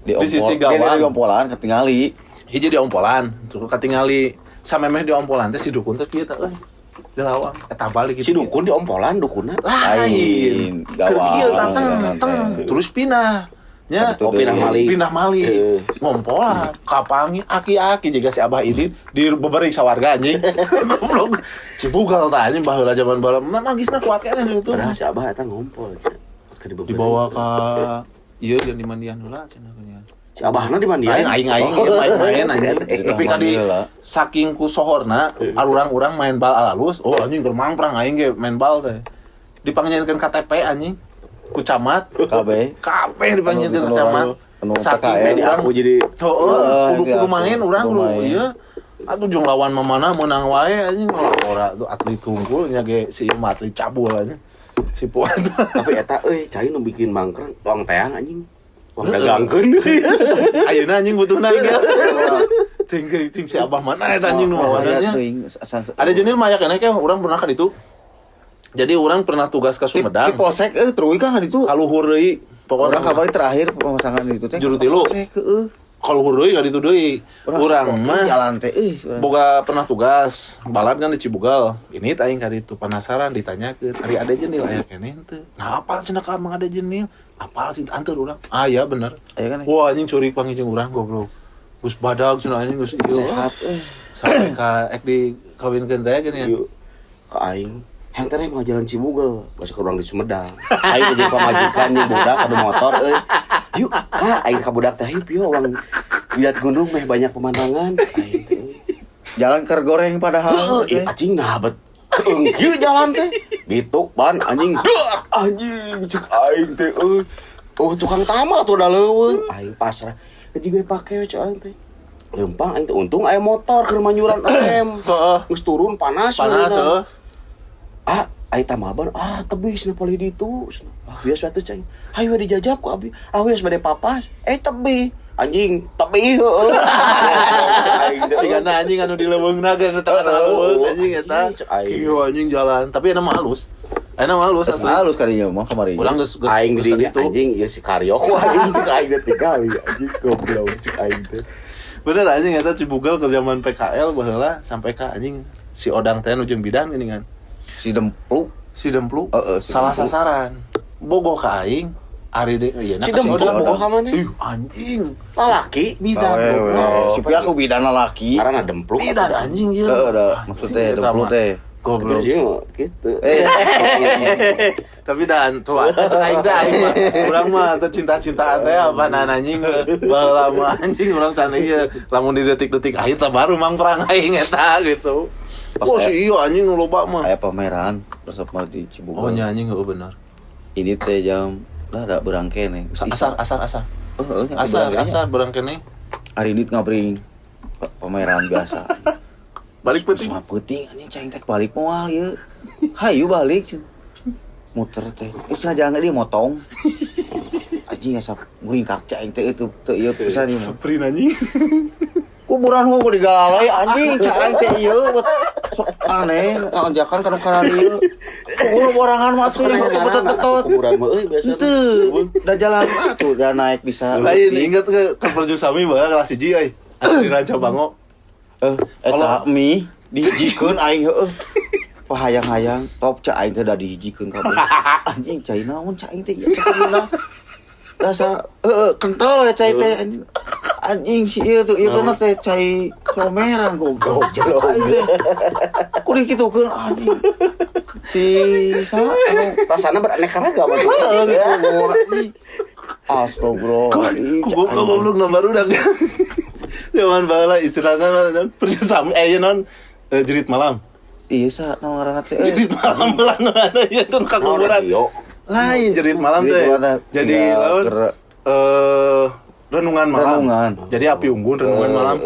Di, Di sisi gawang. Di ompolan ketingali. Hiji di ompolan terus katingali samemeh di ompolan teh si dukun teh kieu teh euy. Di lawang eta balik Si gitu. dukun di ompolan dukunna. Lain. Lain. Keur kieu Gawang. tah teng teng terus pindah. Nya, Oh, pindah mali. Pindah mali. Ngompolan, kapangi aki-aki juga si Abah Idin di beberik sawarga anjing. Goblok. Cibugal tah anjing baheula jaman baheula. Magisna kuat keneh di ditu. Padahal si Abah eta ngompol cenah. Keur dibeberik. Dibawa ka ieu jeung dimandian heula cenah geuningan. Si Abahna dimandian. Lain aing-aing ieu main-main anjing. Tapi kadi Mandi heula. saking ku sohorna arurang-urang main bal alalus, oh anjing keur mangprang aing ge main bal teh. Dipanggilkeun KTP anjing ku camat. Kabeh. Kabeh dipanggilkeun ke camat. Anu Saking PKL. urang Aku jadi heeh, kudu kudu Heeh, main urang kudu kudu main. ieu. Atuh jeung lawan mamana meunang wae anjing ora tuh atlet tunggul nya ge si ieu mah atlet cabul anjing. Si Puan. Tapi eta euy cai nu bikin mangkrang tuang teang anjing. Uang dagangkeun. Ayeuna anjing butuhna ge. Ting ting si Abah mana eta anjing nu mawananya. Ada jenil mah aya keneh ke urang pernah ka ditu. Jadi urang pernah tugas ke Di Sumedang. polsek euy truy kan ditu. Kaluhur deui. Orang Pokokna kabari terakhir pemasangan itu teh. Juru tilu. Polsek heueuh. Kalau deui ka ditu deui. Urang mah jalan teh euy. Urang. Boga pernah tugas balad kan di Cibugel. Ini aing ka ditu penasaran ditanyakeun, ari ada jenil aya keneh henteu. Nah, apal cenah ka Mang ada jenil? Apal cenah anteur urang. Ah iya bener. Aya kan? Wah anjing curi panggil jeung urang goblok. Geus badag cenah anjing geus ieu. Sehat euy. Sampai ka ek dikawinkeun teh geuning. Yuk, ke aing. Yang tadi mah jalan Cibugel, geus ke urang di Sumedang. Aing teh jeung pamajikan jeung budak adu motor euy. Yuk, ka aing ka budak teh yuk pieu urang lihat gunung meh banyak pemandangan. Aing teh euy. Jalan keur goreng padahal. Heeh, ih, anjing nah bet. Keung kieu jalan teh. Dituk ban anjing. Dot anjing cek aing teh euy. Oh, tukang tamal tuh da leuweung. Aing pasrah. Anjing gue pake we cek aing teh. Lempang aing teh untung aya motor keur manyuran rem. Heeh. Geus turun panas. Panas bener. heuh. Ah, ai tambal ban, ah tebih cenah palih ditu. Ah, biasa atuh cai. Hayu we dijajab ku abi. Ah, wios bade papas. Eh tebih. Anjing, tebih heueuh. Cek aing teh. Cigana anjing anu di leuweungna ge anu tengah leuweung anjing eta. Cek aing. Kieu anjing jalan, tapi enak mah halus. Enak mah halus Geus asli. halus kadinya mah kamari. Urang geus geus Aing geus dinya ka ditu. anjing ieu si Karyo ku aing cek aing teh tinggal anjing goblok cek aing teh. Bener anjing eta Cibugel ke zaman PKL baheula sampai ka anjing si Odang teh nu jeung bidan geuningan. Si Dempluk. Si Dempluk Heeh, si salah Dempluk. sasaran. Bogoh ka aing ari de ieu Si Dempluk bogoh ka mana? Ih anjing. Lalaki Bidan. Awewe. goblok. Si Pia aku bidana laki. karena dempluk. Bidan anjing ieu. Heeh, da maksudnya Anjing, eta Dempluk mah. teh. Goblok. Terus ieu gitu. Eh, Tapi dan tua cek aing teh aing mah urang mah teu cinta-cintaan teh apa anjing baheula mah anjing urang can ieu lamun di detik-detik akhir teh baru mang perang aing eta gitu. Pas Oh si ieu anjing nu loba mah. aya pameran resep mah di Cibugel. Oh nya anjing heueuh bener. Ini teh jam lah da beurang keneh. Geus Asar isa. asar asar. Heeh, nya Asar beurang keneh. asar berang keneh. Ari dit ngabring pameran biasa. Balik peuting. Semua peuting anjing cai teh balik moal ieu. Hayu balik cenah. Muter teh. Geus cenah jalan dia motong. Anjing asa nguringkak cai teh itu teu ieu pisan ieu mah. Sprint anjing. Kuburan hungkul digalalai anjing cai teh ieu sok aneh ngajakan ka nu kararieu. Kuhul borangan mah atuh yang betot-betot. Kuburan mah euy biasa. Henteu, da jalan mah tuh da naik bisa. Lain inget ke Perjusami baheula kelas 1 euy. Anu di Ranca Bango. Eta mie dihijikeun aing heueuh. Pahayang-hayang top cai aing teh da dihijikeun kabeh. Anjing cai naon cai aing teh ieu cai naon. Rasa heueuh kental ya cai teh anjing. Anjing si ieu tuh ieu kana teh cai someran goblok. Aing teh kuring kitukeun anjing. Si saha anu Rasana beraneka ragam. heueuh gitu. Astagfirullah. Ku goblok goblok na baru dah. Zaman baheula istilahna non Perjusami eh non jerit malam. Iya sa naon ngaranna teh. Jerit malam ulah nu anu ieu teh ka kuburan. Radio. Lain jerit malam Jerit teh. malam teh. Jadi Siga lawan renungan malam. Renungan. Jadi api unggun renungan malam.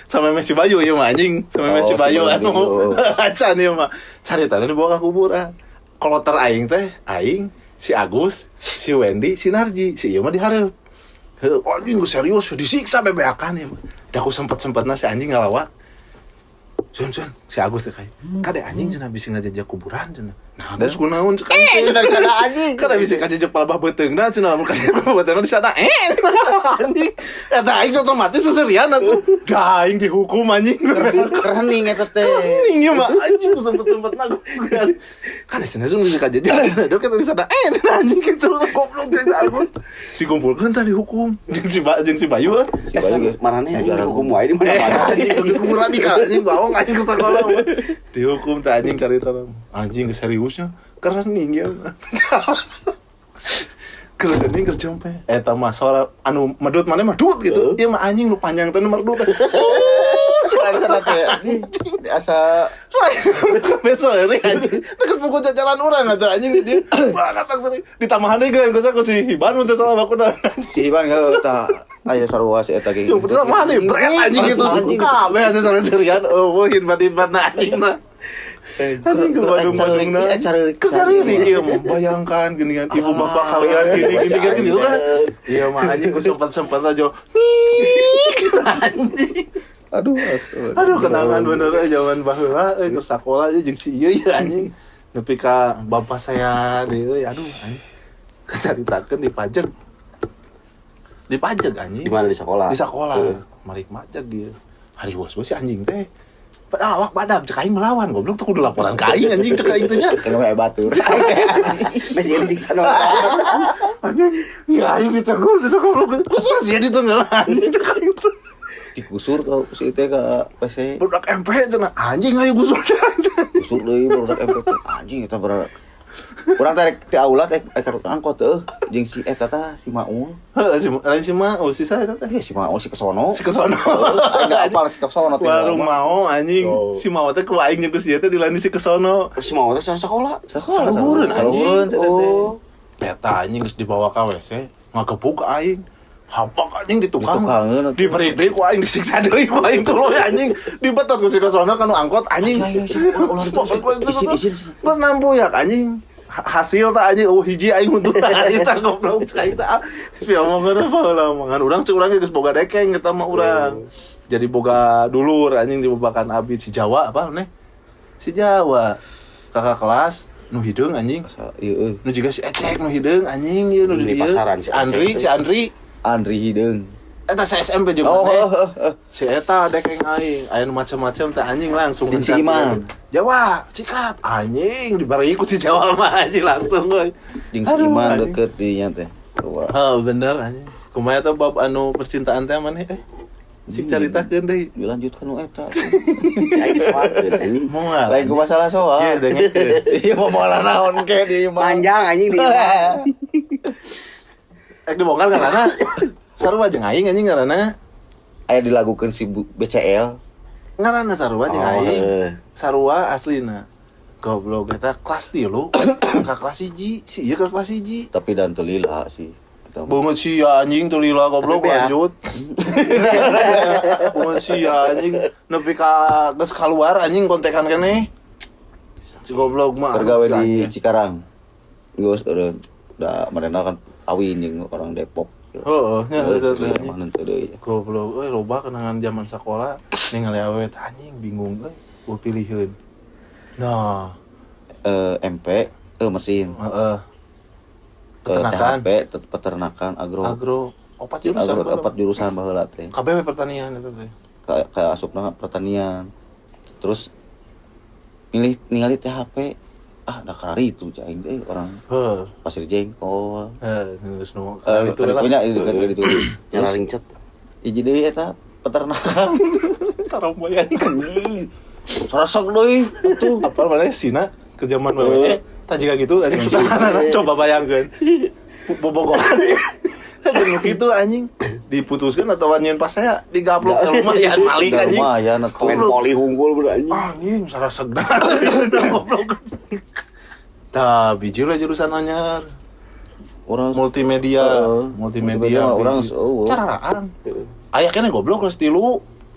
Sama Messi Bayu ieu mah anjing, sama Oh, Messi si Bayu Bayu. anu. Acan ieu mah. Caritana dibawa ka kuburan. Koloter aing teh, aing, si Agus, si Wendy, si Narji, si ieu mah dihareup. Heuh, anjing gue serius disiksa bebeakan ieu mah. Da aku sempet-sempetna si anjing ngalawak. Sun sun si Agus teh kayak kade anjing cenah bisi ngajajak kuburan cenah. Nah, terus kunaon cek aing teh. Cenah di sana anjing. Kada bisa kajejek palebah beuteungna cenah lamun kajejek palebah beuteungna di sana eh cenah, anjing. Eta aing otomatis seserian atuh. Da aing dihukum anjing. Kerening eta teh. Anjing ieu mah anjing sempet-sempetna. Kan di sana sun bisa kajejek. Dok eta di sana eh cenah anjing gitu goblok jeung Agus. Dikumpulkeun tah dihukum jeung si jeung si Bayu. Si Bayu ge. Marane anjing dihukum wae di mana-mana. Anjing geus kuburan di ka anjing baong anjing ke sekolah. Dihukum teh anjing carita anjing seriusnya kerening ya. Kerening keur jompe. Eta mah suara anu medut mana mah dut gitu. Ieu mah anjing nu panjang teh nu merdut teh. Cenah di sana teh. Asa Besok ini anjing. Geus pukul jajaran urang atuh anjing di dieu. Wah katang seri. Ditambahan deui geus ku si Hiban mun teu salah bakuna. si Iban heueuh tah. Aya sarua si eta ge. Yang pertama nih, bret anjing gitu. Anjing. Kabeh atuh sore-sorean eueuh hitbat-hitbatna anjing tah. Anjing ke Bandung-Bandung na. Kesaririk ieu mah. Bayangkan gini kan ibu bapak kalian gini gini kan gitu kan. Iya mah anjing ku sempat-sempat aja. Nih anjing. Aduh, astaga. Aduh kenangan bener euy zaman baheula euy keur sakola aja jeung si ieu ya anjing. Nepi ka bapak saya deui aduh anjing. Kacaritakeun dipajeng. Dipajeg anjing. Di mana di sekolah? Di sekolah. Marik majeg dia. Hari bos si anjing teh. Padahal awak badak cek aing melawan goblok tuh kudu laporan ka aing anjing cek aing teh nya. Kenapa aya batur? Masih disiksa dong. Anjing, ya aing dicekul, dicekul. Kusur sih ditunggal anjing cek aing teh. Digusur ke si teh ke PC. Budak MP cenah anjing ayo gusur. Gusur deui budak MP teh. Anjing eta berat. Urang tarik di aula teh angkot teh jeung si eta tah si Maul. Heeh, si lain si Maul si saha eta teh? Si Maul si kesono. Si kesono. Aing apal si kesono teh. Warung Mao anjing. Si Mao teh ku aing jeung ku si eta dilani si kesono. Si Mao teh sekolah. Sekolah. Saluhureun anjing. Oh. Eta anjing geus dibawa ka WC, ngagebuk aing. Hapak anjing di tukang. Diberi deui ku aing disiksa deui ku aing tuluy anjing. Dibetot ku si kesono kanu angkot anjing. Geus nampuyak anjing. Hasil tak anjing oh hiji aing untung tak eta goblok cai tah. Geus omongan baheula omongan urang cek urang geus boga dekeng eta mah urang. Jadi boga dulur anjing dibabakan abid si Jawa apa neh? Si Jawa. Kakak kelas nu hideung anjing. Ieu nu juga si Ecek nu hideung anjing ieu nu di dieu. Si Andri, si Andri. Andri hideung. Eta si SMP jeung maneh. Si eta dekeng aing, aya nu macam-macam teh anjing langsung si Iman. Jawa, sikat anjing dibari ku si Jawa mah anjing langsung euy. Jeung si Iman deket dinya teh. Heuh bener anjing. Kumaha teh bab anu percintaan teh maneh eh? Sik caritakeun deui. Dilanjutkan nu eta. Aing soalkeun anjing. Moal. Lain ku masalah soal. Ieu dengekeun. Ieu mah moal naon ke di imah. Panjang anjing di imah. Ek dibongkar karena sarua jeung aing anjing ngaranna aya dilagukeun si BCL. Ngaranna sarua jeung aing. Sarua aslina. Goblok eta kelas 3 ka kelas 1, si ieu ka kelas 1. Tapi dan teu lila sih. Bungut si anjing teu lila goblok lanjut. Bungut si anjing nepi ka geus kaluar anjing kontekan keneh. Si goblok mah. Tergawe di Cikarang. Geus eureun. Da marena kan awin jeung orang Depok. Heeh, nya eta teh. Mana teu deui. Goblok euy loba kenangan zaman sekolah ningali awewe anjing bingung euy gua piliheun. Nah, MP mesin. Heeh. Peternakan, THP, peternakan agro. Agro opat jurusan. Agro opat jurusan baheula teh. KBW pertanian eta teh. Ka asupna pertanian. Terus milih ningali THP ah da karari itu aing teh orang. Heeh. Pasir Jengkol. Heeh, geus nu itu lah. Punya itu kan itu. Nyala ringcet. Hiji deui eta peternakan. Taromboy anjing. Sarasok deui atuh. Apal maneh sina ke zaman wewe. Tah jiga gitu anjing setahanan coba bayangkeun. Bobogohan. Jeung kitu anjing diputuskeun atawa nyeun pas saya digaplok ke lumayan malik anjing. Lumayan atuh. Main poli unggul bro anjing. Anjing sarasegna. Goblok. Tah biji lah jurusan anyar. Urang multimedia, multimedia urang cararaan. Aya keneh goblok kelas 3.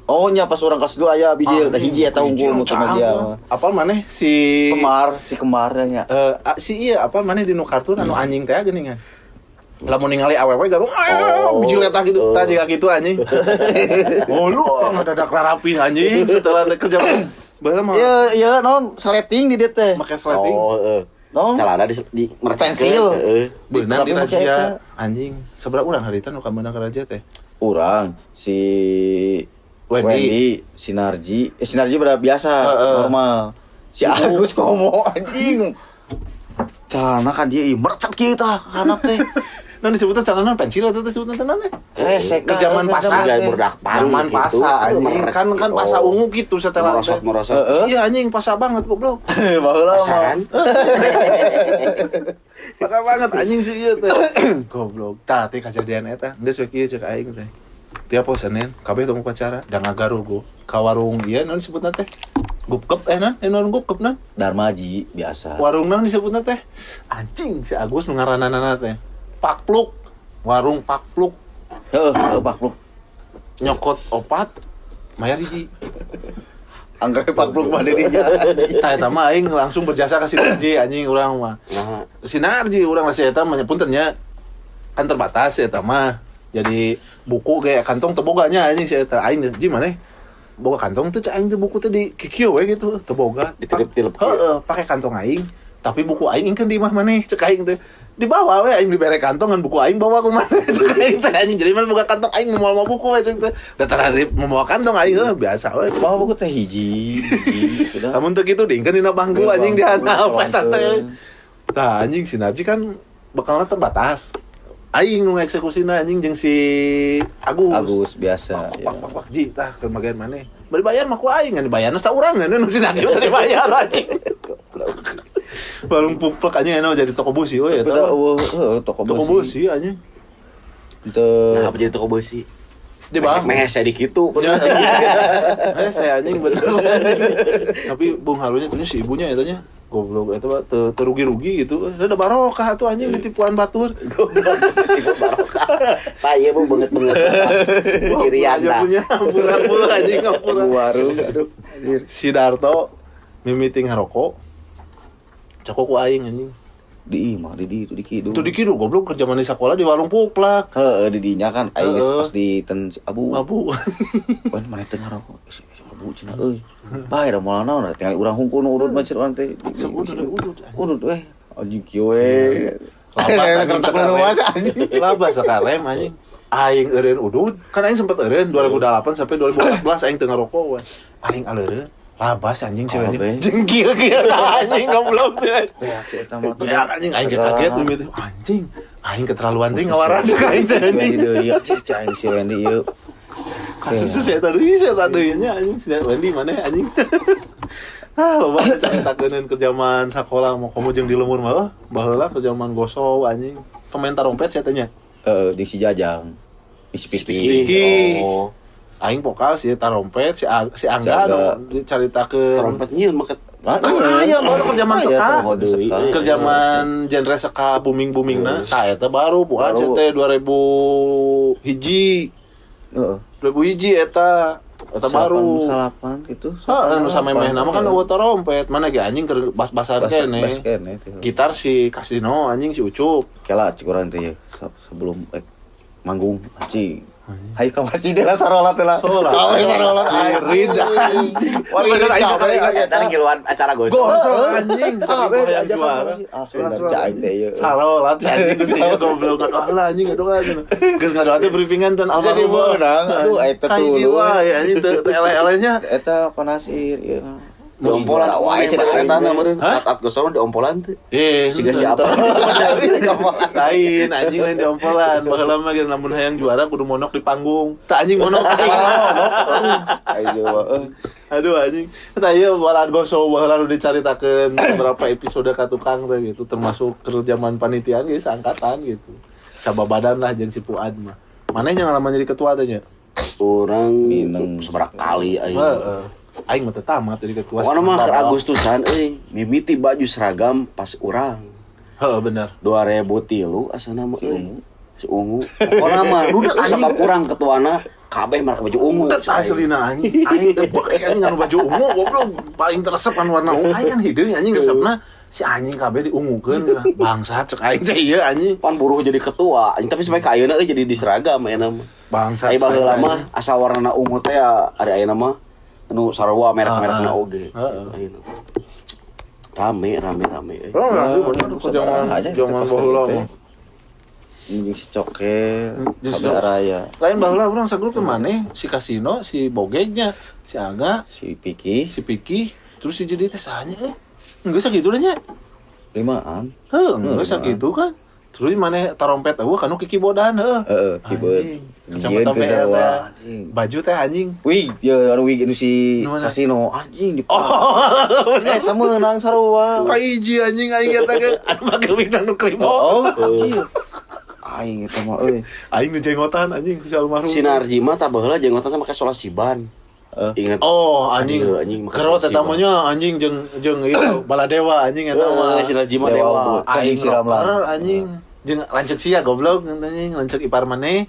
Oh nya pas urang kelas 2 aya bijil teh hiji eta unggul multimedia. Apal maneh si Kemar, si Kemar nya. Si ieu apal maneh di nu kartun anu anjing teh geuningan. Lamun ningali awewe garung bijil eta gitu. Tah jiga kitu anjing. Oh lu ngadadak rarapi anjing setelah teh kerja baheula mah. Ieu ieu naon sleting di dieu teh. Make sleting. Oh heeh. Celana di pensil. Heeh. Beunang di razia anjing. Seberapa urang harita nu ka meunang ka razia teh? Urang si Wendy, Sinarji, Sinarji pada biasa normal. Si Agus komo anjing. Celana kan dia merecet kieu tah hanap teh. Nah disebutnya celana pensil atau disebutna tenan teh? Resek ke zaman pasa, zaman pasa anjing. Kan pasa ungu gitu setelah merosot. Iya anjing pasa banget goblok. Baheula mah. Pasa banget anjing sih ieu teh. Goblok. Tah teh kajadian eta geus we kieu ceuk aing teh. Tiap poe Senin kabeh tong upacara da ngagarugu ka warung ieu naon disebutna teh? Gupkep naon? Warung gupkep naon? Darmaji biasa. Warung naon disebutna teh? Anjing si Agus nu ngaranana teh. Pakpluk. Warung Pakpluk. Heeh, Pakpluk. Nyokot opat mayar hiji. Angger Pakpluk mah dinya. Tah eta mah aing langsung berjasa ka Sinarji anjing urang mah. Nah, Sinarji urang masih eta mah punten nya kan terbatas eta mah. Jadi buku kayak kantong teboganya anjing si eta aing ji maneh boga kantong teh aing teh buku teh di kikieu we gitu teboga ditilep-tilep. Heeh, pakai kantong aing Tapi buku aing ingkeun di imah maneh cek aing teh. Dibawa we aing dibere kantong ngan buku aing bawa ku maneh cek aing teh anjing. Jadi mana buka kantong aing moal buku we cek teh. Da tara membawa kantong aing heuh biasa we. Bawa buku teh hiji, hiji gitu. Lamun teu kitu diingkeun dina bangku anjing di handap eta teh. Tah anjing si Narji kan bekalna terbatas. Aing nu ngeksekusinya anjing jeung si Agus. Agus biasa. Pak pak pak ji tah keur magaen maneh. Bari bayar mah ku aing ngan dibayarna saurangan nu si Narji mah dibayar anjing. Warung puplek anjing enak jadi toko busi we eta. Heeh, toko busi. Toko busi anjing. Teu nah, apa jadi toko busi? Di bawah. Meh saya di kitu. Saya anjing bener. Tapi Bung Harunya tuh si ibunya eta nya. Goblok eta mah terugi-rugi gitu. Ada barokah atuh anjing ditipuan batur. Goblok ditipu barokah. Tah ieu mah beungeut-beungeut. Cirian dah. Punya ampun anjing ampun. Warung aduh. Si Darto mimiti ngarokok. Cokok ku aing anjing. Di imah di itu di kidung. Itu di kidung goblok kerja di sekolah di warung puplak. Heeh di dinya kan aing pas di ten abu. Abu. Wan maneh teu ngarokok. Abu cenah euy. Bae da moal naon tinggal urang hungkul nu urut mah urang teh. Udut. Udut weh. Anjing kieu we. Labas anjing anjing. Labas sakarem anjing. Aing eureun udut. Kan aing sempet eureun 2008 sampai 2014 aing teu ngarokok we. Aing aleureun. Labas anjing cewek ini. Jengkil kieu anjing goblok sih. Beak si eta mah. Beak anjing aing kaget mimiti. Anjing, aing keterlaluan teh ngawaran cek aing teh anjing. Deui cek aing si Wendy ieu. Kasus teh saya tadi nya anjing si Wendy mana anjing. Ah loba caritakeun ke zaman sakola mau komo jeung di lemur mah baheula ke zaman gosow anjing. Pemain tarompet sia teh nya. Heeh, di si Jajang. Di si Piki. Oh. Aing vokal si tarompet si Angga nu dicaritakeun trompet nyieun make aya baru ke zaman seka ke zaman genre seka booming-boomingna tah eta baru bukan teh 2000 hiji. Heeh. 2000 eta baru 8 gitu. Heeh nu samemeh nama kan eueuh tarompet mana ge anjing keur bas-basan kene. Gitar si Kasino anjing si Ucup. Kela cik urang teh sebelum manggung anjing. Hayu ka masjid lah sarolat lah. Kawe sarolat irid anjing. Bener aing eta ngiluan acara gosok. Gosok anjing. Sabe juara. Sarolat anjing geus goblok. Ah anjing ngadoa. Geus ngadoa teh briefingan tan almarhum. Jadi meunang. Aduh eta tuh. Wae anjing teu eleh-elehnya. Eta panasir ieu. Diompolan wae cenah eta na meureun. At gosok diompolan teh. Siga siapa? Lain anjing lain diompolan. Baheula mah ge lamun hayang juara kudu monok di panggung. Tah anjing monok. Aduh anjing. Tah ieu balan gosok baheula nu dicaritakeun beberapa episode ka tukang teh gitu termasuk keur zaman panitiaan ge seangkatan gitu. Sababadan lah jeung si Fuad mah. Maneh ngalaman jadi ketua teh nya? Urang sabaraha kali aing. Heeh. Aing mah teu tamat jadi ketua. Pokona mah keur Agustusan euy, mimiti baju seragam pas urang. Heeh bener. 2003 asana mah euy. Si ungu. Pokona mah rudet sabab urang ketuana kabeh make baju ungu. Rudet aslina anjing. Aing teh beuki anjing nganu baju ungu goblok paling teresep kan warna ungu. Aing kan hideung anjing resepna si anjing kabeh diungukeun bangsat cek aing teh ieu anjing. Pan buruh jadi ketua anjing tapi sampai ka ayeuna euy jadi di seragam ayeuna mah. Bangsat. Ai baheula mah asal warnana ungu teh ya ari ayeuna mah nu sarua merek-merekna oge. Heeh. Rame. Rame zaman baheula mah. Jeung si Coke, Sabe Raya. Lain baheula urang sagrup teh maneh, si Kasino, si Bogegnya, si Aga, si Piki, terus si jadi teh sahanya euy. Geus sakitu nya. Limaan. Heuh, geus sakitu kan. Terus maneh tarompet eueuh kanu kikibodan heuh. Heeh, keyboard. Kacamata PR teh. Baju teh anjing. Wig, ya anu wig anu si Kasino anjing di. Oh, eta meunang sarua. Kahiji anjing aing eta ge. Anu make wig nu kribo. Oh, anjing. Aing eta mah euy. Aing nu jenggotan anjing si almarhum. Si Narji mah tah baheula jenggotan teh make solasiban. Ingat. Oh, anjing. Kerot eta mah nya anjing jeung ieu Baladewa anjing eta mah. Si Narji mah dewa. Aing siram anjing. Jeung lanceuk sia goblok anjing, lanceuk ipar maneh.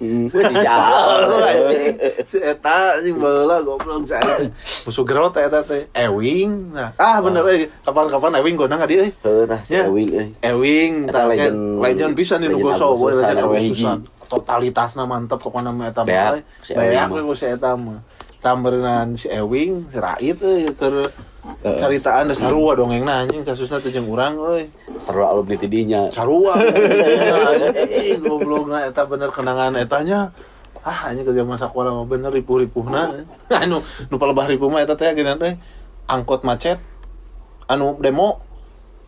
Si eta anjing baheula goblok si anjing. Musuh gerot eta teh. Ewing. Nah, ah bener euy. Kapan-kapan Ewing gondang ka dieu euy. Heuh tah si Ewing euy. Ewing tah legend pisan nu gosok we legend Agustusan. Totalitasna mantep pokona mah eta mah. Beak we si eta mah. Tamberenan si Ewing, si Rait euy keur Caritaan da sarua dongengna anjing kasusna teh jeung urang euy. Sarua alumni ti dinya. Sarua. Goblokna eta bener kenangan etanya. Ah, anjing kerja masa sekolah mah bener ripuh-ripuhna. Anu nu palebah ripuh mah eta teh geunan teh angkot macet. Anu demo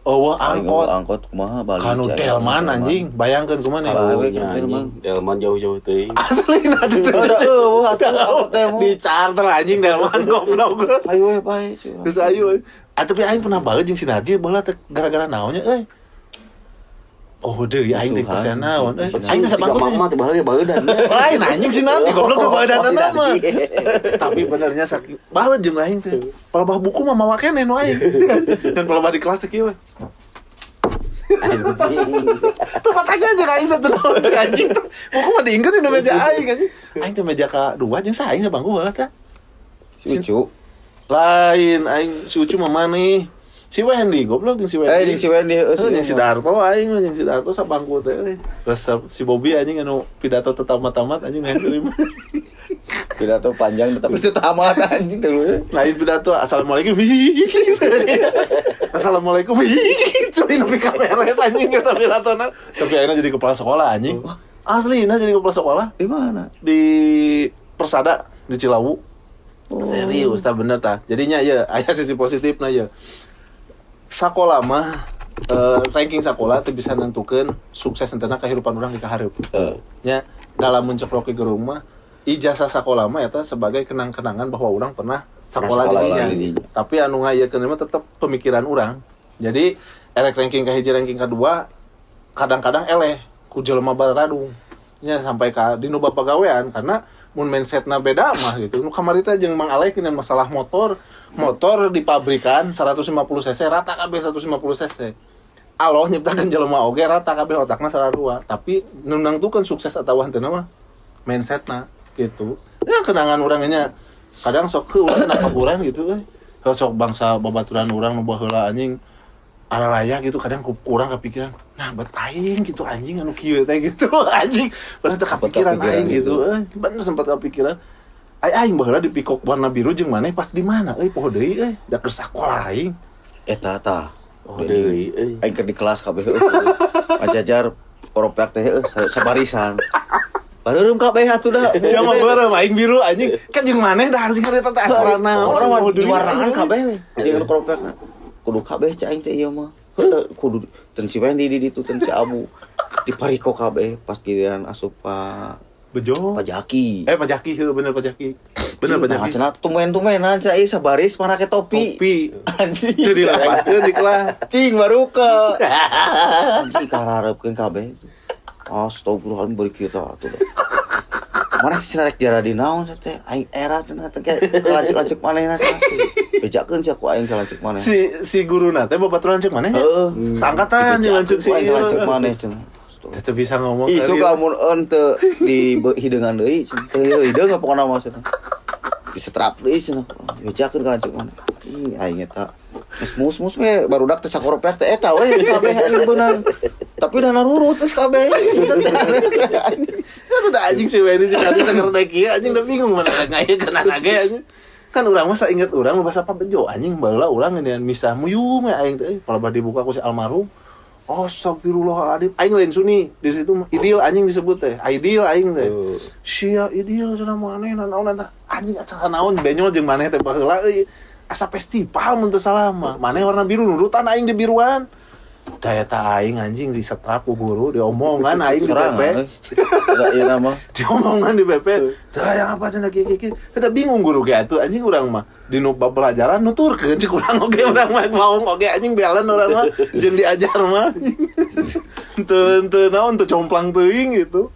eueuh angkot. Angkot kumaha balik. Kanu delman anjing, bayangkeun kumaha nih. Anjing, delman jauh-jauh teuing. Aslina teh. Ada eueuh atuh angkot demo. Di charter anjing delman goblok. Ayo we bae. Geus ayo. Ah tapi aing pernah bae jeung si Narji baheula teh gara-gara naonnya euy. Oh deui aing teh persen naon euy. Aing teh sabangku teh. Mama teh baheula baeudan. Lain anjing si Narji goblok nu baeudan mah. Tapi benernya saking baheula jeung aing teh. Palebah buku mah mawa keneh nu aing. Dan palebah di kelas teh kieu we. Anjing. Tempat aja jeung aing teh naon jeung anjing teh. Buku mah diingkeun di meja aing anjing. Aing teh meja ka 2 jeung sa aing sabangku baheula teh. Si Ucu. Lain aing si Ucu mah maneh. Si Wendy goblok jeung si Wendy. Jeung si Wendy heueuh jeung si Darto aing jeung si Darto sabangku teh euy. Resep si Bobby anjing anu pidato tetap tamat anjing main terima. Pidato panjang tetapi itu tamat anjing teh lu. Lain pidato assalamualaikum. Assalamualaikum. Cuy nepi ka beres anjing eta pidatona. Tapi akhirnya jadi kepala sekolah anjing. Asli nah jadi kepala sekolah. Di mana? Di Persada di Cilawu. Oh. Serius tah bener tah. Jadinya ya aya sisi positifna ya. Sakola mah ranking sakola teu bisa nentukeun sukses henteu kehidupan urang di kahareup. Nya dalam muncul Rocky Gerung mah ijazah sakola mah eta sebagai kenang-kenangan bahwa urang pernah sakola di dinya. Tapi anu ngayekeun mah tetep pemikiran urang. Jadi erek ranking ka hiji ranking ka dua kadang-kadang eleh ku jelema baradung. Nya sampai ka dinu bapagawean karena mun mindsetna beda mah gitu. Nu kamari teh jeung Mang Alek dengan masalah motor, motor di pabrikan 150 cc rata kabeh 150 cc. Allah nyiptakeun jelema oge rata kabeh otakna sarua, tapi nu nangtukeun sukses atawa henteu mah mindsetna gitu. Ya kenangan urang nya kadang sok heuh urang kaburan gitu euy. Sok bangsa babaturan urang nu baheula anjing aralaya gitu kadang kurang kepikiran. Nah, buat aing gitu anjing anu kieu teh gitu anjing. Bener teu kepikiran aing gitu. Bener sempat kepikiran. Ai aing baheula di pikok warna biru jeung maneh pas di mana euy poho deui euy da keur sakola aing. Eta tah. Oh deui euy. Aing keur di kelas kabeh heueuh. Pajajar koropek teh heueuh sabarisan. Bareureum kabeh atuh dah. Sia mah beureum aing biru anjing. Kan jeung maneh dah anjing harita teh acara naon. Urang mah diwarnaan kabeh we. Jeung koropekna. Kudu kabeh cai aing teh ieu mah. Heuh kudu ten si Wendy di ditu ten si Abu. Di pariko kabeh pas giliran asup ka Bejo. Pajaki. Pajaki heuh bener Pajaki. Bener Pajaki. Cenah tumen-tumenan cenah ieu sabaris marake topi. Topi. Anjing. Teu dilepaskeun di kelas. Cing baruka. Anjing kararepkeun kabeh. Astagfirullahaladzim beri kita atuh. Mana cenah rek jaradi naon teh aing era cenah teh lanceuk-lanceuk manehna cenah. Bejakeun sia ku aing ka lanceuk maneh. Si guruna teh babaturan lanceuk maneh nya? Heeh. Saangkatan jeung lanceuk si ieu. Lanceuk maneh cenah. Teh bisa ngomong. Isuk lamun eun teu di hideungan deui cenah. Teu hideung pokona mah cenah. Disetrap deui cenah. Bejakeun ka lanceuk maneh. Ih aing eta. Geus mus-mus we barudak teh sakoropek teh eta we kabeh anjing beunang. Tapi dah narurut geus kabeh. Kan udah anjing si Wendy si tadi teh ngerti kieu anjing udah bingung mana ngayekeun ge anjing. Kan urang mah sainget urang nu bahasa Pabejo anjing baheula urang geunian misah muyung we aing teh palebah dibuka ku si almarhum. Astagfirullahaladzim aing lain Sunni di situ mah Idil anjing disebut teh. Aidil aing teh. Sia Idil cenah maneh naon tah anjing acara naon benyol jeung maneh teh baheula euy. Asa festival mun teu salah mah. Maneh warna biru nurutan aing di biruan. Daya ta aing anjing disetrap ku guru, diomongan aing di BP. Ieu mah. Diomongan di BP. Tah yang apa cenah kieu kieu. Teu bingung guru ge atuh anjing urang mah. Di nu pelajaran nuturkeun cek urang oge urang mah maung oge anjing bealan urang mah jeung diajar mah. Teu naon teu complang teuing gitu.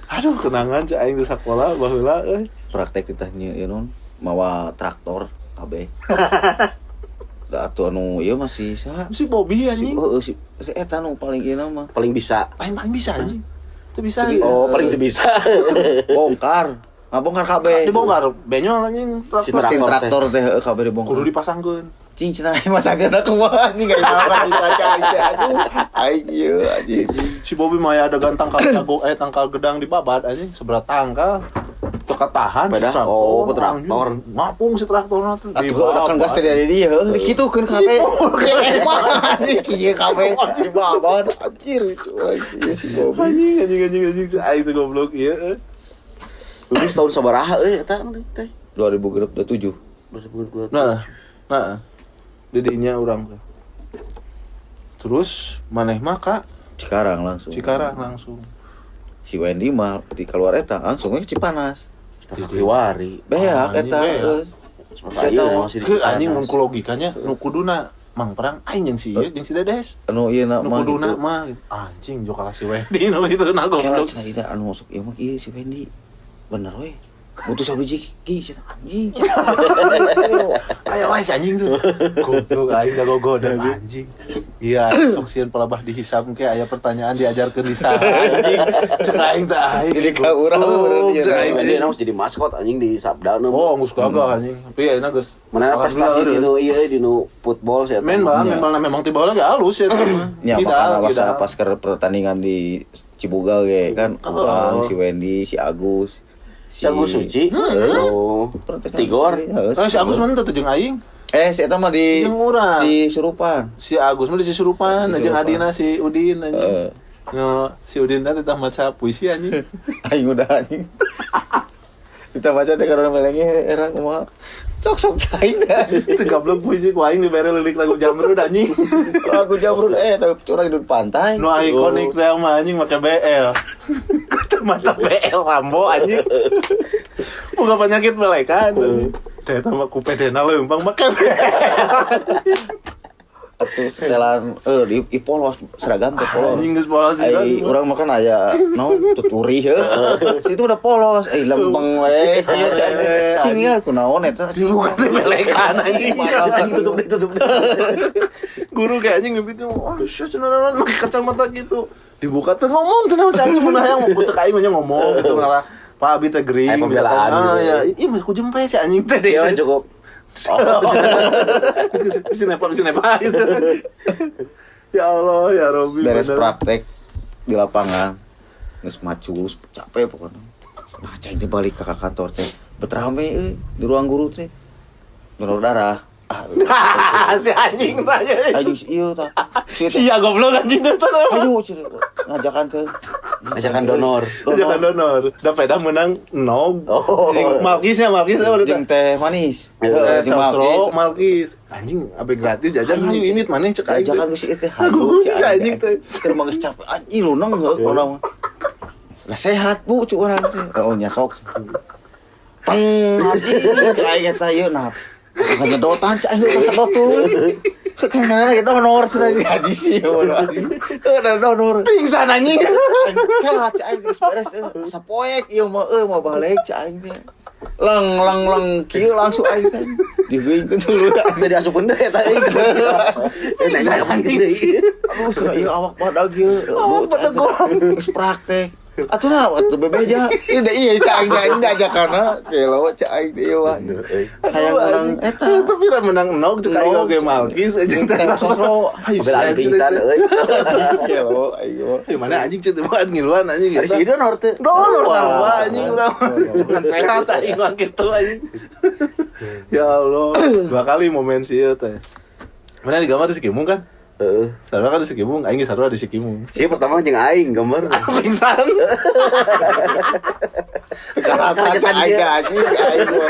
Aduh kenangan cek aing di sakola baheula euy. Praktek teh nya ieu non mawa traktor kabeh. Da atuh anu ieu masih saha? Si Bobby anjing. Heeh si eta nu paling ieu mah. Paling bisa. Paling bisa anjing. Teu bisa. Oh, paling teu bisa. Bongkar. Ngabongkar kabeh. Dibongkar benyol anjing traktor. Si traktor teh heueuh kabeh dibongkar. Kudu dipasangkeun. Cing cenah masakeun kumaha anjing gak makan disaca aduh. Aing ieu anjing. Si Bobby mah ada gantang tangkal gedang di babat anjing seberat tangkal. Teu katahan si Beda. traktor. Oh, ku traktor. Anjing. Ngapung si traktorna tuh. Atuh udah kan gas teh dari dia, heuh dikitukeun kabeh. Emang anjing kieu kabeh dibaban anjir curang ieu si Bobby. Anjing anjing anjing anjing si aing teh goblok ieu. Lulus tahun sabaraha euy eta teh? 2027. 2027. Nah, nah. Didinya urang teh. Terus maneh mah ka Cikarang langsung. Cikarang langsung. Si Wendy mah di keluar eta langsung we Cipanas. Ciwari. Beak Anjing, eta beak. heuh. Saya masih di Ke anjing Cipanas. mun ku logikanya nu kuduna Mang Perang aing jeung si ieu jeung si Dedes. Anu ieu na Nu mah kuduna gitu. mah gitu. Anjing jo kalah si Wendy nu itu na Kela goblok. cenah ieu anu masuk ieu mah ieu si Wendy. Bener we. Butuh sabiji ki cenah anjing. cenah. Ayo wae si anjing tuh. Goblok aing da gogoda anjing. Iya, sok sieun palabah dihisab ke aya pertanyaan diajarkeun di sana anjing. Cek aing teh aing. Jadi ka urang Goblok, bener cek aing Si Wendy teh. emang jadi maskot anjing di Sabda nu. Oh, geus gagah anjing. Tapi ayeuna geus Mana prestasi di nu ieu di nu football sih eta. Men bang, Iya. memang memang tiba lagi halus ya tuh. Ya Tidak, makanya pas tidak. pas ke pertandingan di Cibugal ge kan Oh. urang si Wendy, si Agus, Si Agus Suci. Oh. Tigor. Heeh, Eh, si Agus mana tuh jeung aing? Eh, si eta mah di Jeung urang. di Surupan. Si Agus mah di Cisurupan, Di jeung Cisurupan. adina si Udin anjing. Heeh. No, si Udin teh teh maca puisi anjing. Aing udah anjing. Kita baca teh karena melengnya era kumaha. Sok-sok cai dah. Itu goblok puisi ku aing dibere lirik lagu Jamrud anjing. Lagu Jamrud tapi curang di pantai. Nu ikonik teh mah anjing make BL. Kacamata BL Rambo anjing. Boga penyakit melekan. Teh mah ku pedena leumpang make BL. Atuh setelan di polos seragam teh polos. Anjing geus polos pisan. Ai urang makan aya no tuturi heuh. Situ udah polos, eh lempeng we. Ieu cai. Cing ya kunaon eta. Dibuka teh melekan anjing. Anjing tutup deh, tutup deh. Guru kayak anjing mimpi tuh, wah sia cenah naon pakai kacamata gitu. Dibuka tuh ngomong tuh naon si anjing mun hayang ku cek aing mah nya ngomong gitu ngalah. Pak abi teh gering. Aya pembelaan Ah gitu. ya, ih mah ku jempe si anjing teh deh. Iya cukup. Bisa nepa gitu. Ya Allah, ya Robi. Beres bener. praktek di lapangan. Geus macul, capek pokoknya. Nah, cai teh balik ke kantor teh. Betrame euy di ruang guru teh. Donor darah. Ah, Si anjing tanya. anjing si ieu tah. Si teh, Sia goblok anjing teh. ayo cenah ngajakan teh. Ngajakan donor. Jangan donor. Da peda menang nog. Oh. Malkis ya, Malkis ya udah. Jeung teh manis. Eh, Heeh, jeung sosro Malkis. Anjing abe gratis jajan anjing ini maneh cek aing. Ajakan geus ieu teh. Aduh, si anjing teh. Keur mah geus capek anjing luneng heuh urang mah. Lah sehat Bu cu urang teh. Oh nya sok. Teng anjing cek aing eta ieu nah. Nyedotan cek aing teh sedot tuh. Kan kana lagi donor cenah haji sih anjing. Heuh donor. Pingsan anjing. Kalah cek aing geus beres teh. Asa poek ieu mah euy mau balik cek aing teh. Leng leng leng kieu langsung aing teh. Dihuingkeun dulu. Tadi asupkeun deui eta anjing. Pingsan anjing. Aduh, cenah ieu awak badag ieu. Awak badag Geus praktek. Atuh nah, atuh bebeja. Ieu da ieu cek aing teh anjing diajakanna. Gelo cek aing teh ieu mah. Hayang menang eta. Tapi ra menang nog cek aing Nog. oge Malkis jeung teh sosro. Ayo Pembelaan pingsan euy. Gelo aing mah. Eh mana anjing cek buat ngiluan anjing. Ari si donor teh. Donor sarua anjing urang. Cuman sehat aing mah gitu anjing. Ya Allah, dua kali momen sih ieu teh. Mana di gambar di Sikimung kan? Heeh. Sarua kan di Sikimung, aing ge sarua di Sikimung. Si pertama jeung aing gambar. Pingsan. Karasa cek aing teh anjing aing mah.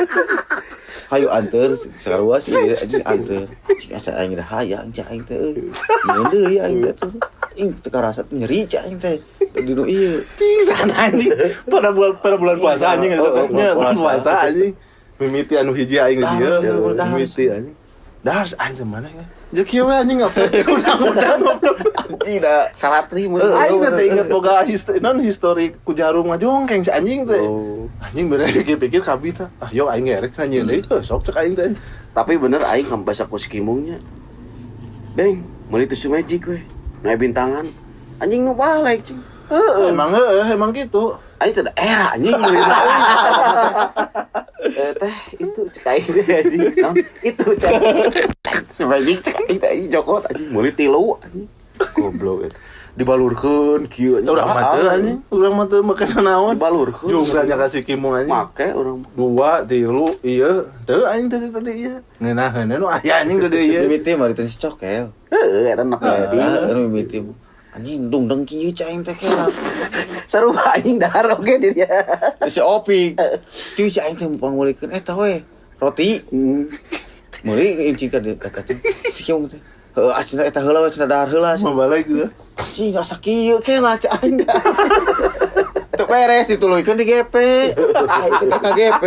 Hayu anter sarua sih anjing anter. Cik asa aing dah hayang cek aing teh euy. Nyeun deui aing teh tuh. Ing teu karasa teh nyeri cek aing teh. Di nu ieu. Pingsan anjing. Pada bulan puasa anjing Oh, oh, eta nya bulan bulan puasa anjing. Mimiti anu hiji aing di dieu. Dahar, Mimiti anjing. Dahar aing teh mana ya? Jeung kieu we anjing ngapet udang-udang goblok. Tidak. Salatri mun. Aing teh teu inget boga non histori ku jarum ngajongkeng si anjing teh. Oh. Anjing bener pikir-pikir kabi teh. Ah yo aing ngerek cenah nyieun deui. Heuh, sok cek aing teh. Tapi bener aing kampas aku sikimungnya. Beng, meuli tisu magic we. Nu aya bintangan. Anjing nu balik cing. Heeh, emang heuh, emang gitu. Aing teh da era anjing meuli teh itu cek aing teh anjing. Naon? Itu cek. Si magic cek aing teh anjing jokot anjing meuli tilu anjing. Goblok eta. Dibalurkeun kieu. Urang mah teu anjing, urang mah teu make naon. Dibalurkeun. Jumlahnya kasih kimu anjing. Make urang. 2 3 ieu teu anjing tadi ieu. Ngeunaheun nu aya anjing gede ieu. Mimiti mah diten si cokel. Heeh, eta nak jadi. Heeh, mimiti. Anjing dungdeng kieu cai aing teh kela. Sarua anjing dahar oge di dia. Si Opik. Cuy si aing teh pangulikeun eta we roti. Meuli incing ka dieu kata teh. Si kieu teh. Heuh asina eta heula we cenah dahar heula. Mau balik gitu. Cing asa kieu kela cai aing. Teu beres dituluykeun di GP. Aing teh ka GP.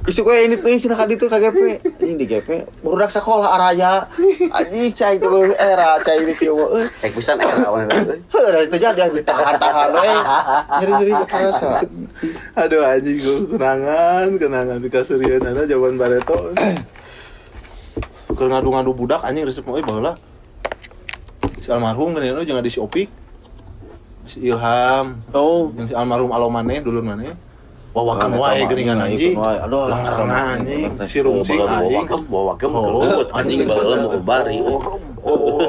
Isuk we ini teh cenah ka ditu ka GP. Anjing di GP barudak sakola araya. Anjing cai teh era cai di kieu euy. Eh pisan era awalna euy. Heuh da teu jadi ditahan-tahan we. Nyeri-nyeri kerasa. Aduh anjing gua kenangan di kasurieunana jaman bareto. Keur ngadu-ngadu budak anjing resep mah euy baheula. Si almarhum geuning jeung adi si Opik. Si Ilham. Oh, jeung si almarhum alo maneh dulur maneh. Wawakan wae geuningan anjing. Aduh, langgarna anjing, si rungsing anjing. Wawagem anjing baheula mau bari. Oh,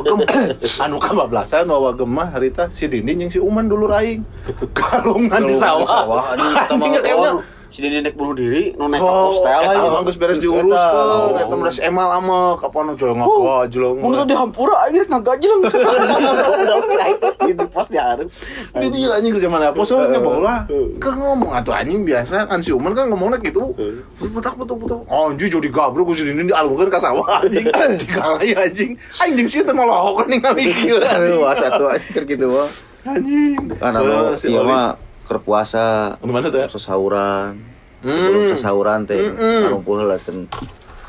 anu kabablasan wawagem mah harita si Dindin jeung si Uman dulur aing. Galungan di sawah. Anjing sama si Dindin nek bunuh diri, nu naik ka postel eta mah geus beres diuruskeun, eta mah emal ama kapan joy ngagajleng. Mun teh dihampura aing rek ngagajleng. Di pos di hareup. Di dieu anjing zaman apa so nya baheula. Keur ngomong atuh anjing biasa kan si Uman kan ngomongna kitu. Putak putuk putuk. Anjing jadi gabruk ku si Dindin dialungkeun ka sawah anjing. Dikalai anjing. Anjing sieun teh molohokan ningali kieu. Aduh, asa tuh anjing keur kitu mah. Anjing. Kan anu ieu mah keur puasa. Mana teh? Sasahuran. Sebelum sasahuran teh ngarumpul heula ten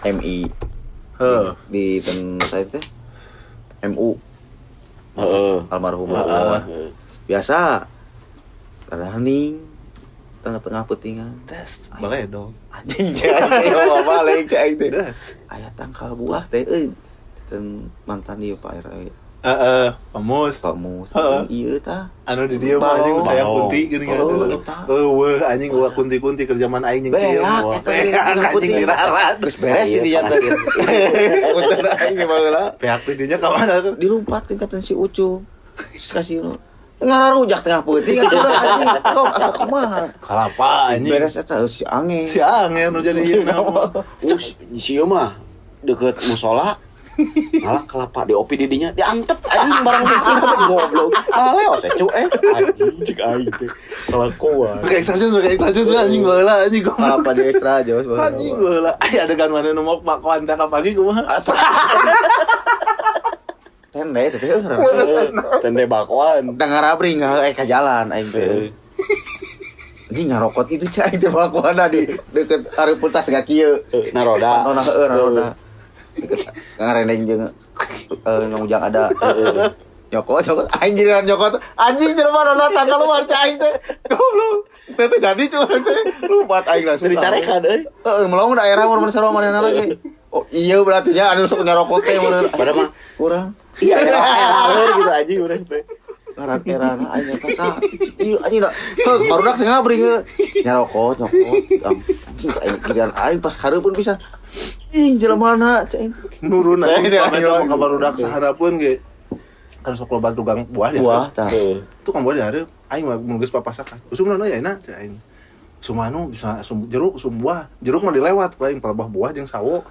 MI. Heeh. Di ten saya teh MU. Heeh. Almarhum. Biasa. Rada hening tengah-tengah peutingan. Tes bale dong. Anjing cai aing balik cai teh. Aya tangkal buah teh euy. Ten mantan ieu Pak RW. Heeh, Pamus. Pamus. Ieu tah. Anu di dieu mah anjing saya kunti geuning. Eueuh anjing gua kunti-kunti keur zaman aing jeung dieu. Beak anjing dirarat. Geus beres di dieu teh. Punten aing ge baheula. Beak teh dinya ka mana tuh? Dilumpatkeun ka si Ucu. Terus kasih nu. Ngararujak tengah peuting atuh anjing. Kok asa kumaha? Kalapa anjing. Beres eta si Ange. Si Ange nu jadi ieu nama. Si ieu mah deukeut musola. Malah kelapa di opi didinya diantep anjing barang mikir teh goblok. Aleos cu anjing cek aing teh. Kelakuan. Pakai extra jus anjing baheula anjing kelapa di extra jus baheula. Anjing baheula. Aya adegan mana nu mok bakwan teh ka pagi kumaha? Tende teh eueuh. Tende bakwan. Da ngarabring ka jalan aing teh. Anjing ngarokot itu cai teh bakwan di deukeut hareupeun tas ga kieu. Naroda. Pantona heueuh naroda. Ngarendeng jeung nyong ujang ada. Nyokot aing giliran nyokot anjing jelema datang keluar cai aing teh. Goblok. Teu teu jadi cuy teh. Lumpat aing langsung. Teu dicarekan euy. Heeh, melong daerah mun sarua manehna lagi. Oh iya berarti nya anu sok nyarokot teh mun. Padahal mah urang. Iya gitu anjing urang teh. Ngaran erana aing eta tah. Ieu anjing da. Heuh barudak teh ngabring nyarokot nyokot. Anjing aing giliran aing pas hareupeun pisan. Ih, jelema cai. Nurun anjing pamit ka barudak saharapeun ge. Kan sok loba tukang buah di buah tah. Tukang buah di hareup aing mah mun geus papasakan. Usum naon aya na cai aing. Usum anu bisa usum jeruk, usum buah. Jeruk mah dilewat ku aing palebah buah jeung sawo.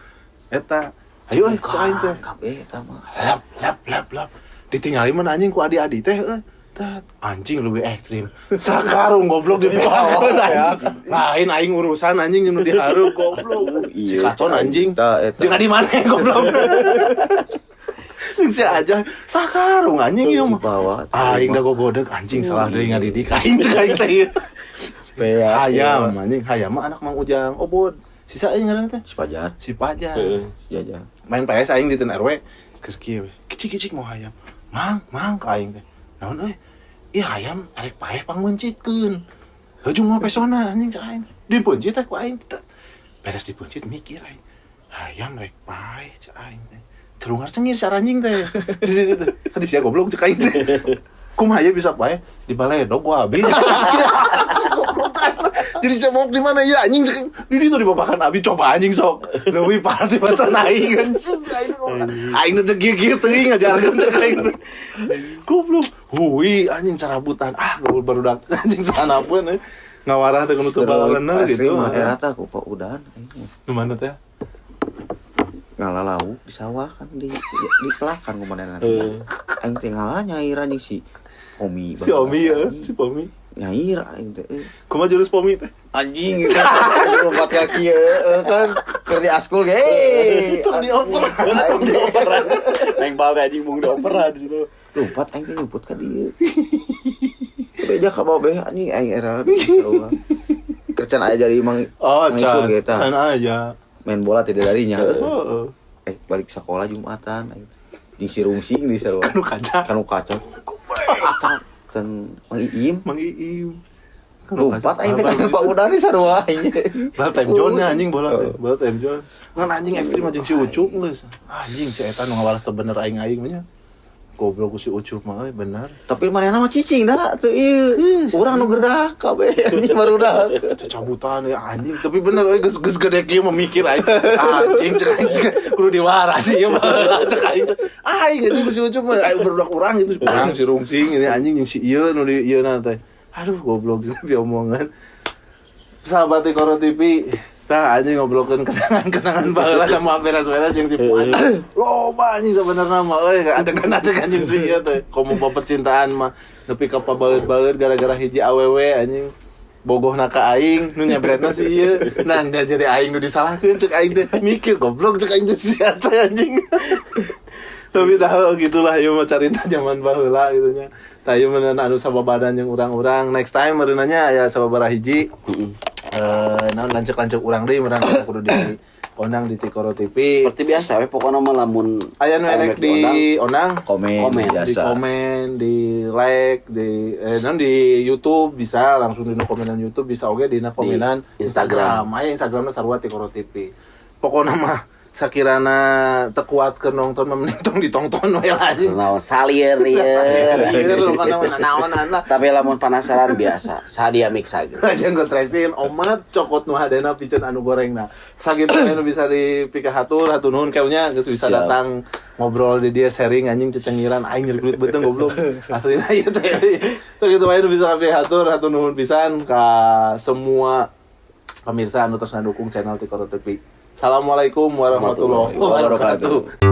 Eta. Hayu euy cai aing teh. Kabeh eta mah. Lap lap lap lap. Ditinggali mah anjing ku adi-adi teh euy. Anjing lebih ekstrim. Sakarung goblok di pohon anjing. Lain aing urusan anjing nu dihareup goblok. Si katon anjing. Jeung di mana goblok. Si aja sakarung anjing ieu mah. Aing da gogodeg anjing salah deui ngadidik aing cek aing teh. Hayam anjing, hayam mah anak Mang Ujang Obod. Sisa aing ngaranna teh? Si Pajar. Si Pajar. Si Jaja. Main PS aing di ten RW. Geus kieu we. Kicik-kicik mau hayam. Mang, mang ka aing teh. Naon euy? Ih hayam arek paeh pangmeuncitkeun. Heuh mau pesona anjing cek aing. Dipeuncit teh ku aing. Beres dipeuncit mikir aing. Hayam rek paeh cek aing teh. Celungar cengir si anjing teh. Di situ teh. Kan sia goblok cek aing teh. Kumaha ya bisa paeh? Di baledog gua habis. Goblok. Jadi saya mau di mana ya anjing di ditu di babakan abi coba anjing sok. Leuwih parah di batan aing anjing. Aing teh kieu-kieu teuing ngajarkeun cek aing teh. Goblok. Hui anjing carabutan. Ah, goblok barudak anjing sanapeun eh. Ngawarah teh kudu teu baleuneur Asli gitu. mah era teh aku Pak Udan. Nu mana teh? Ngala lauk di sawah kan di pelakan kumaha. Aing teh ngala nyair anjing si Omi. Si Omi ya, si Pomi. Nyair aing teh. Kumaha jurus Pomi teh? Anjing gitu. Anjing lompat kaki ya kan keur di askul ge. Tong dioper. Tong dioper. Neng bal teh anjing mung dioper di situ. Lompat aing teh nyumput ka dieu. Beja ka bawa anjing aing era. Kercan aya jadi mang Oh, mang Isur can. ge eta. Can aja. Main bola tidak darinya. Heeh. Balik sekolah Jumatan aing. Jeung si Rungsing di sarua. Kanu kaca. Kanu kaca. Dan Mang Iim Mang Iim. Kanu lompat kaca. aing teh ka Pak Udan di sarua aing. Bola time zone nya anjing bola teh. Bola time zone. Ngan anjing ekstrim anjing si Ucup geus. Anjing si eta nu ngawarah teu bener aing-aing mah nya. Goblok ku si Ucup mah euy bener. Tapi manehna mah cicing dah teu ieu. Urang nu gerak kabeh anjing barudak. Itu cabutan ya anjing, tapi bener euy geus geus gede kieu memikir aing. Anjing cek aing cek, kudu diwarah sih ieu mah cek aing. Teh. Aing anjing ku si Ucup mah aing barudak urang gitu. Urang si Rungsing ini anjing jeung si ieu nu di ieu na teh. Aduh goblok tapi omongan. Sahabat Tikoro TV, tah anjing ngobrolkeun kenangan-kenangan baheula sama beres-beres jeung si Puan. Loba anjing sebenarnya mah euy adegan-adegan jeung si ieu teh. Komo bab percintaan mah nepi ka pabaeut-baeut gara-gara hiji awewe anjing. Bogohna ka aing nu nyebretna si ieu. Nah, jadi aing nu disalahkeun cek aing teh mikir goblok cek aing teh si teh anjing. Tapi dah gitulah ieu mah carita zaman baheula gitu nya. Tah ieu mah anu sababadan jeung urang-urang. Next time meureunanya aya sababaraha hiji. Naon lanceuk-lanceuk urang deui meureun kudu di ondang di Tikoro TV. Seperti biasa we pokokna mah lamun Aya nu erek di ondang Komen, Komen. di biasa. komen, di like, di non di YouTube bisa langsung di komenan YouTube bisa oge dina komenan Di Instagram. Instagram. Aya Instagramna sarua Tikoro TV. Pokona mah sakirana teu kuat keur nonton mah mending tong ditongton we lah anjing. Naon salieur Salieur, lieur. pokona mah naonan lah. Tapi lamun penasaran biasa, sadia mix aja. Jangan kontraksin omat cokot nu hadena piceun anu gorengna. Sakitu anu bisa dipikahatur hatur nuhun keunya geus bisa Siap. datang ngobrol di dia sharing anjing cecengiran aing nyeri kulit beuteung goblok. Aslina ieu teh. Sakitu wae nu bisa kapihatur hatur nuhun pisan ka semua pemirsa anu terus ngadukung channel Tikoro TV. Assalamualaikum warahmatullahi wabarakatuh.